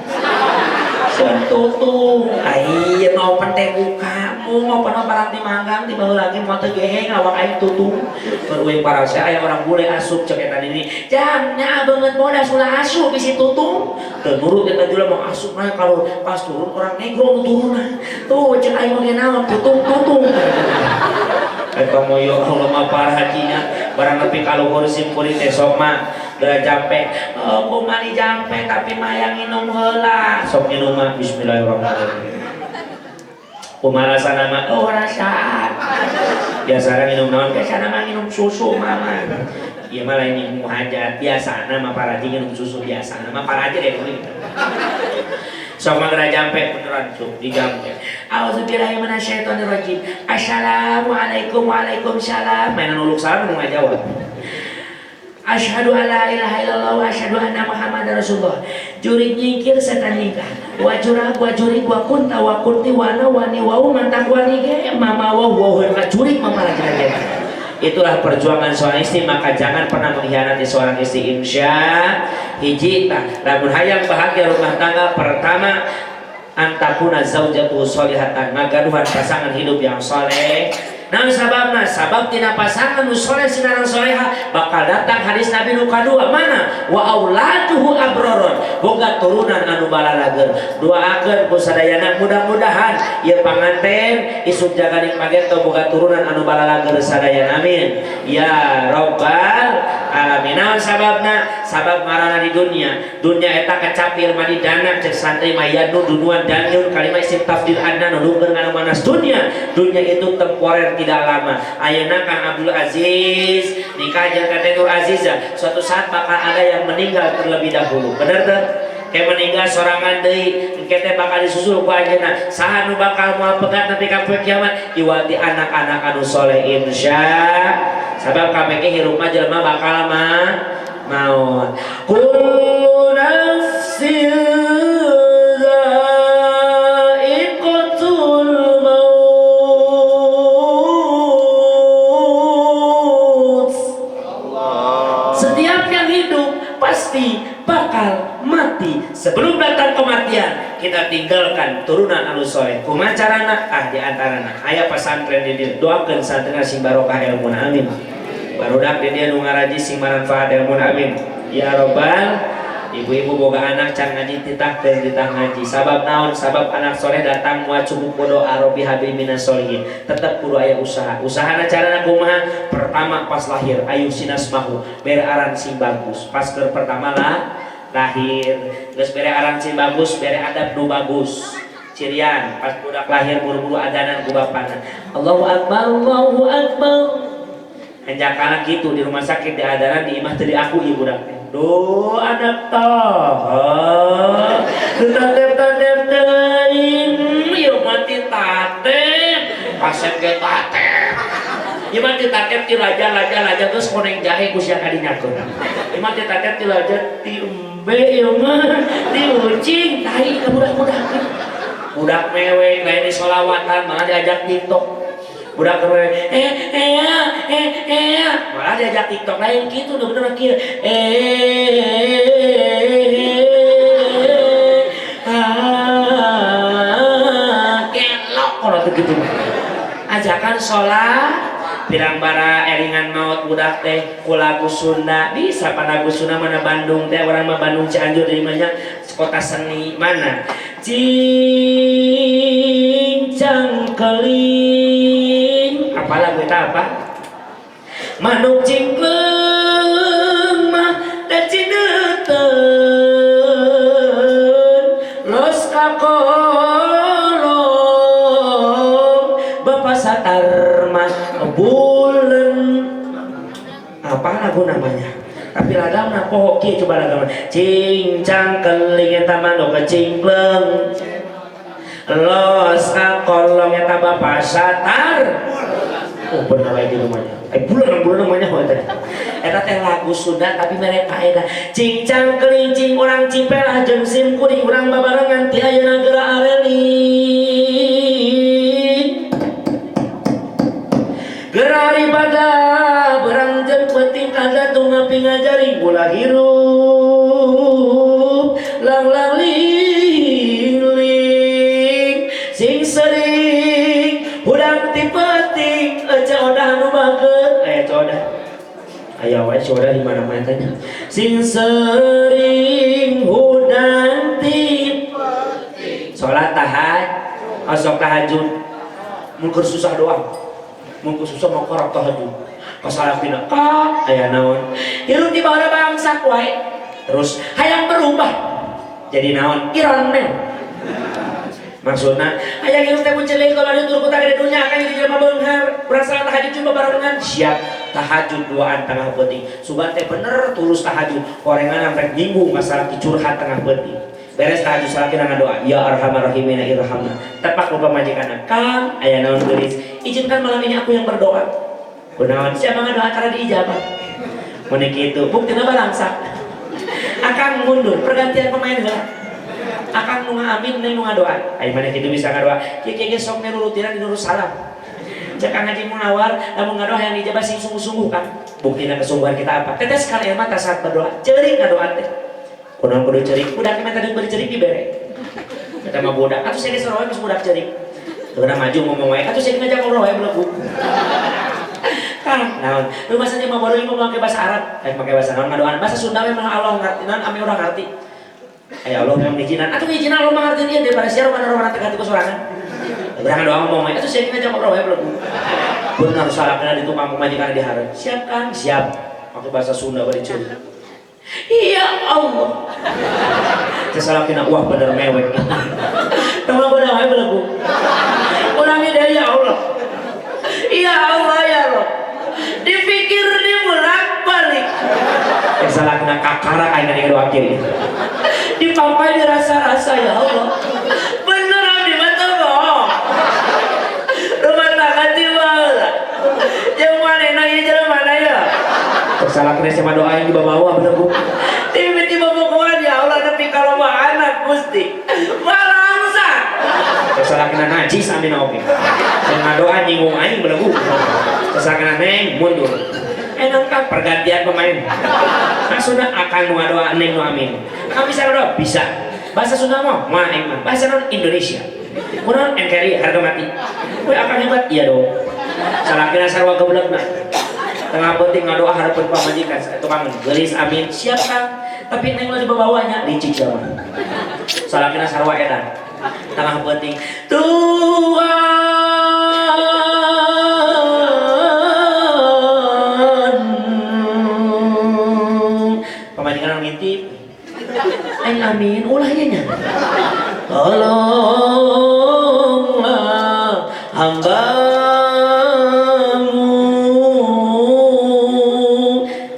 Sieun tutung. Ai open teh buka. Mung open mah barang ti manggang ti baheula lagi moal teu geheng awak aing tutung. Keur uing parasea aya orang bule asup cek eta nini. Jang nya beungeut bodas ulah asup bisi tutung. Teu nurut eta jelema mau asup mah kalau pas turun orang negro nu turunna. Tuh cek aing mah naon tutung tutung. Eta mah ya Allah mah parah hajinya barang nepi ka luhur sim kuring teh sok mah geura jampe. Oh, kumaha jampe tapi mah yang minum heula. Sok minum mah bismillahirrahmanirrahim. Kumaha rasana mah? Oh rasaan. Biasana minum naon? Biasana mah minum susu mama. Ieu mah lain minum hajat, biasana mah paraji minum susu biasana mah paraji deh kuring. Sok mah geura jampe beneran cuk di jampe. Auzubillahi minasyaitonirrajim. Assalamualaikum waalaikumsalam. Mainan uluk salam nu ngajawab. Asyhadu alla ilaha illallah wa asyhadu anna Muhammadar Rasulullah. Jurig nyingkir setan nyingkah. Wa jurag wa jurig wa kunta wa kunti wa na wa ni wa mantak wa ni ge mama wa wa ka jurig mama lagi lagi. Itulah perjuangan seorang istri, maka jangan pernah mengkhianati seorang istri insya hiji tah. Lamun hayang bahagia rumah tangga pertama antakuna zaujatu sholihatan, ngagaduhan pasangan hidup yang soleh. Nah sababna, sabab tina pasangan nu soleh sinarang soleha bakal datang hadis Nabi nu kadua mana wa auladuhu abroron, boga turunan anu balalager. Doakeun ku sadayana mudah-mudahan ieu panganten isuk jaganing pageto boga turunan anu balalager sadayana, amin ya rabbal alamin. Naon sababna? Sabab marana di dunia, dunia eta kecapil mani dana cek santri mayanu dunuan danyun kalima isim tafdil anna nudungkeun nganu manas dunia. Dunia itu temporer, tidak lama. Ayeuna Kang Abdul Aziz nikah jeung Teteh Nur Aziza, suatu saat bakal ada yang meninggal terlebih dahulu, bener teu? Kayak meninggal sorangan deui engke teh bakal disusul ku anjeunna. Saha nu bakal moal pegat nepi ka poe kiamat? Iwati anak-anak anu soleh insya. Sabab kabeh ge hirup mah jelema bakal mah maut. Kullu nafsin dha'iqatul maut. Setiap yang hidup pasti bakal mati. Sebelum datang kematian, kita tinggalkan turunan anu soleh. Kumaha carana? Ah di antarana aya pesantren di dieu. Doakeun santrina sing barokah ilmuna, amin. Barudak di dieu nu ngaraji sing manfaat ilmuna, amin. Ya robbal. Ibu-ibu boga anak can ngaji titahkeun titah ngaji. Sabab naon? Sabab anak soleh datang moal cukup ku doa robbi habli minas solihin. Tetep kudu aya usaha. Usahana carana kumaha? Pertama pas lahir ayu sinas mahu bere aran sing bagus. Pas keur pertama lah lahir geus bere aran sing bagus, bere adab nu bagus. Cirian pas budak lahir buru-buru adanan ku bapana. Allahu akbar, Allahu akbar. Hanjakana gitu di rumah sakit di adanan di imah teu diakui budak teh. Duh anak toh. Tatep-tatep teuing, ieu mah ti tatep. Kasep ge tatep. Ieu mah ti tatep ti laja laja laja terus koneng jahe ku sia kadinyakeun. Ieu mah ti tatep ti laja ti embe ieu mah ti ucing tai ka budak-budak. Budak mewek lain di solawatan malah diajak TikTok. Budak mewek eh eh eh eh malah diajak TikTok lain gitu udah bener kieu eh ah kelok kalau begitu. Ajakan sholat pirang bara eringan maut budak teh ku lagu Sunda bisa pada lagu Sunda mana Bandung teh orang mah Bandung Cianjur di mana kota seni mana cincang keling apa lagu itu apa manuk cingkleung mah da cineuteun los ka kolong Bapak Satar mah bulen apa lagu namanya tapi lagamna poho kieu coba lagamna cincang keling eta manuk cingkleung Los kakolong eta Bapak Satar. Oh bener wae di rumahnya. Bulan namanya eta. Eta teh lagu Sunda tapi mere faedah. Cincang kelincing urang cipelah jeung sim kuring urang babarengan ti ayeuna geura areling. Geura ibadah berang jeung penting kada tunga pingajari ulah hirup lang-lang ling ling sing sering hudang ti peuting aja odah nu bager aya coda aya wae coda di mana-mana tanya sing sering hudang ti peuting salat tahajud osok tahajud mun keur susah doang mun keur susah mah korok tahajud kasalakina ka aya naon hirup di bawah bangsa wae terus hayang berubah jadi naon Iron Man maksudna hayang hirup teh mun kalau diutur ku takdir dunya akan jadi jelema beunghar urang salat tahajud coba barengan siap tahajud duaan tengah peuting sugan teh bener tulus tahajud korengan sampai minggu masalah curhat tengah peuting beres tahajud salakina ngadoa ya arhamar rahimin irhamna tepak lupa majikanna kang aya naon geulis izinkan malam ini aku yang berdoa kunaon siapa ngadoa karena diijabah mun kitu buktina balangsa akang mundur pergantian pemain heula akang nu ngaamin neng nu ngadoa ai maneh kitu bisa ngadoa kieu kieu sok nurutiran di salam cek Kang Haji Munawar lamun ngadoa yang diijabah sing sungguh-sungguh kan buktina kesungguhan kita apa teteskan air mata saat berdoa ceurik ngadoa teh kunaon kudu ceurik budak mah tadi beri ceurik dibere eta mah budak atuh saya geus wae geus budak ceurik geuna maju ngomong wae atuh saya ngajak ngobrol wae belegu kan naon rumah saja mah bodoh mau make bahasa Arab make bahasa naon ngadoan bahasa Sunda memang Allah ngarti naon ame urang ngarti aya Allah memang ngijinan atuh ngijinan Allah ngarti dia daripada sia rumah orang teu ku sorangan urang doa ngomong wae atuh sia ngajak ngobrol wae belegu bener salahna di tukang pamajikan di hareup siap kan siap make bahasa Sunda bari ceurik ya Allah sasalakina wah bener mewek tong bodoh wae belegu ulangi deui ya Allah ya Allah ya Allah dipikir dibolak-balik salakna kakara aing ngade doa kieu dipampai dirasa-rasa ya Allah bener abdi mah teu bohong rumah tangga ti baheula jeung manehna ieu jelema mana ya salakna sama doa yang dibawa bener bu tiba-tiba bobogohan ya Allah nepi ka loba anak Gusti balangsa salakna najis amin oge yang ngadoa nyinggung aing belegu salakna neng mundur enak kan pergantian pemain maksudna akan nu ngadoa neng nu amin kamu bisa ngadoa bisa bahasa Sunda mah mah aing mah bahasa non Indonesia kunaon NKRI harga mati we akan hebat iya dong salakna sarua geblekna tengah penting ngadoa hareupeun pamajikan tukang geulis amin siap kang tapi neng ulah dibawanya licik sia mah salakina sarua edan tengah penting Tuhan pamajikan ngintip aing amin ulah nya nya tolonglah hamba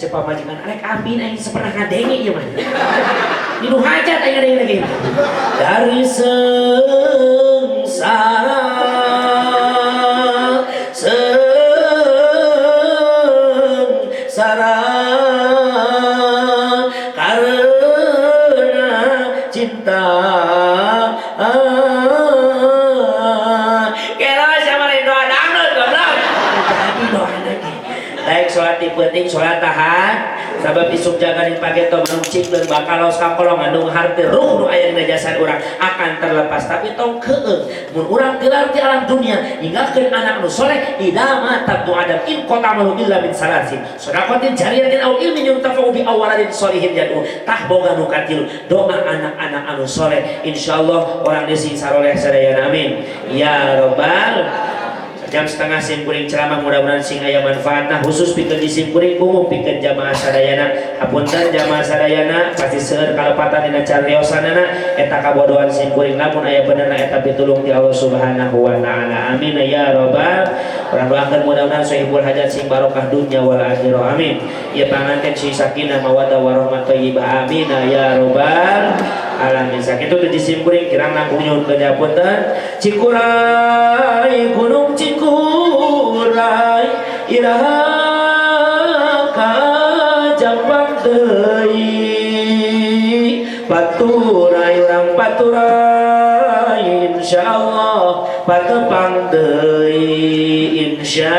pamajikan arek amin aing sepernah ngadenge ieu mah di nu hajat aing ngadenge lagi dari sengsara sengsara karena cinta kira siapa lain doa dangdut goblok jadi doa lagi baik sholat di penting sholat tahan sabab isuk jaganin pageto manung cicleung bakal laos kakolong ngandung harti ruh nu aya dina jasad urang akan terlepas tapi tong keung mun urang tilar ti alam dunia ninggalkeun anak nu soleh idza mata ibnu adam in qatamahu illa min salasin shadaqatin jariyatin aw ilmin yuntafa'u bi awaladin solihin yad'u tah boga nu katilu doa anak-anak anu soleh insyaallah orang desi saroleh sadayana amin ya robbal jam setengah simkuring ceramah mudah-mudahan sing aya manfaatna khusus pikeun di simkuring umum pikeun jamaah sadayana hapunten jamaah sadayana pasti seueur kalepatan dina cariosanana eta kabodohan simkuring lamun aya benerna eta pitulung ti Allah Subhanahu wa taala amin ya robbal urang doakeun mudah-mudahan sohibul hajat sing barokah dunya wal akhirah amin ya panganten sing sakinah mawaddah warahmah thayyibah amin ya robbal. Alamin. Sakitu teh simkuring kirang langkung nyuhunkeun punten. Cikuray Gunung Cikuray iraha ka Jampang deui, paturay urang paturay, insyaallah patepang deui insya.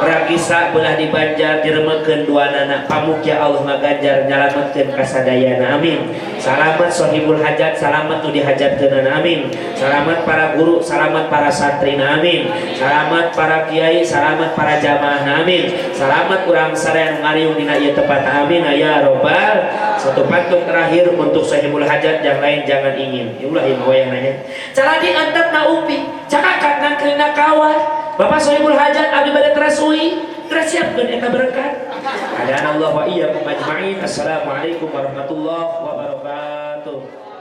Ragisa belah di Banjar diremekeun duanana, pamukia Allah ngaganjar nyalametkeun kasadayana, amin. Salamat sohibul hajat, salamat nu dihajatkeunana, amin. Salamat para guru, salamat para santri, amin. Salamat para kiai, salamat para jamaah, amin. Salamat urang sadaya nu ngariung dina ieu tempat, amin ya robbal. Satu pantun terakhir untuk sohibul hajat, yang lain jangan ingin. Ulah ieu wayah nanya caladi antep na upi cakakat nangkeuna kawat. Bapak sohibul hajat, abdi bade teras uih, teras siapkeun eta berkat. Hadana Allah wa iyyakum ajma'in. Assalamualaikum warahmatullahi wabarakatuh.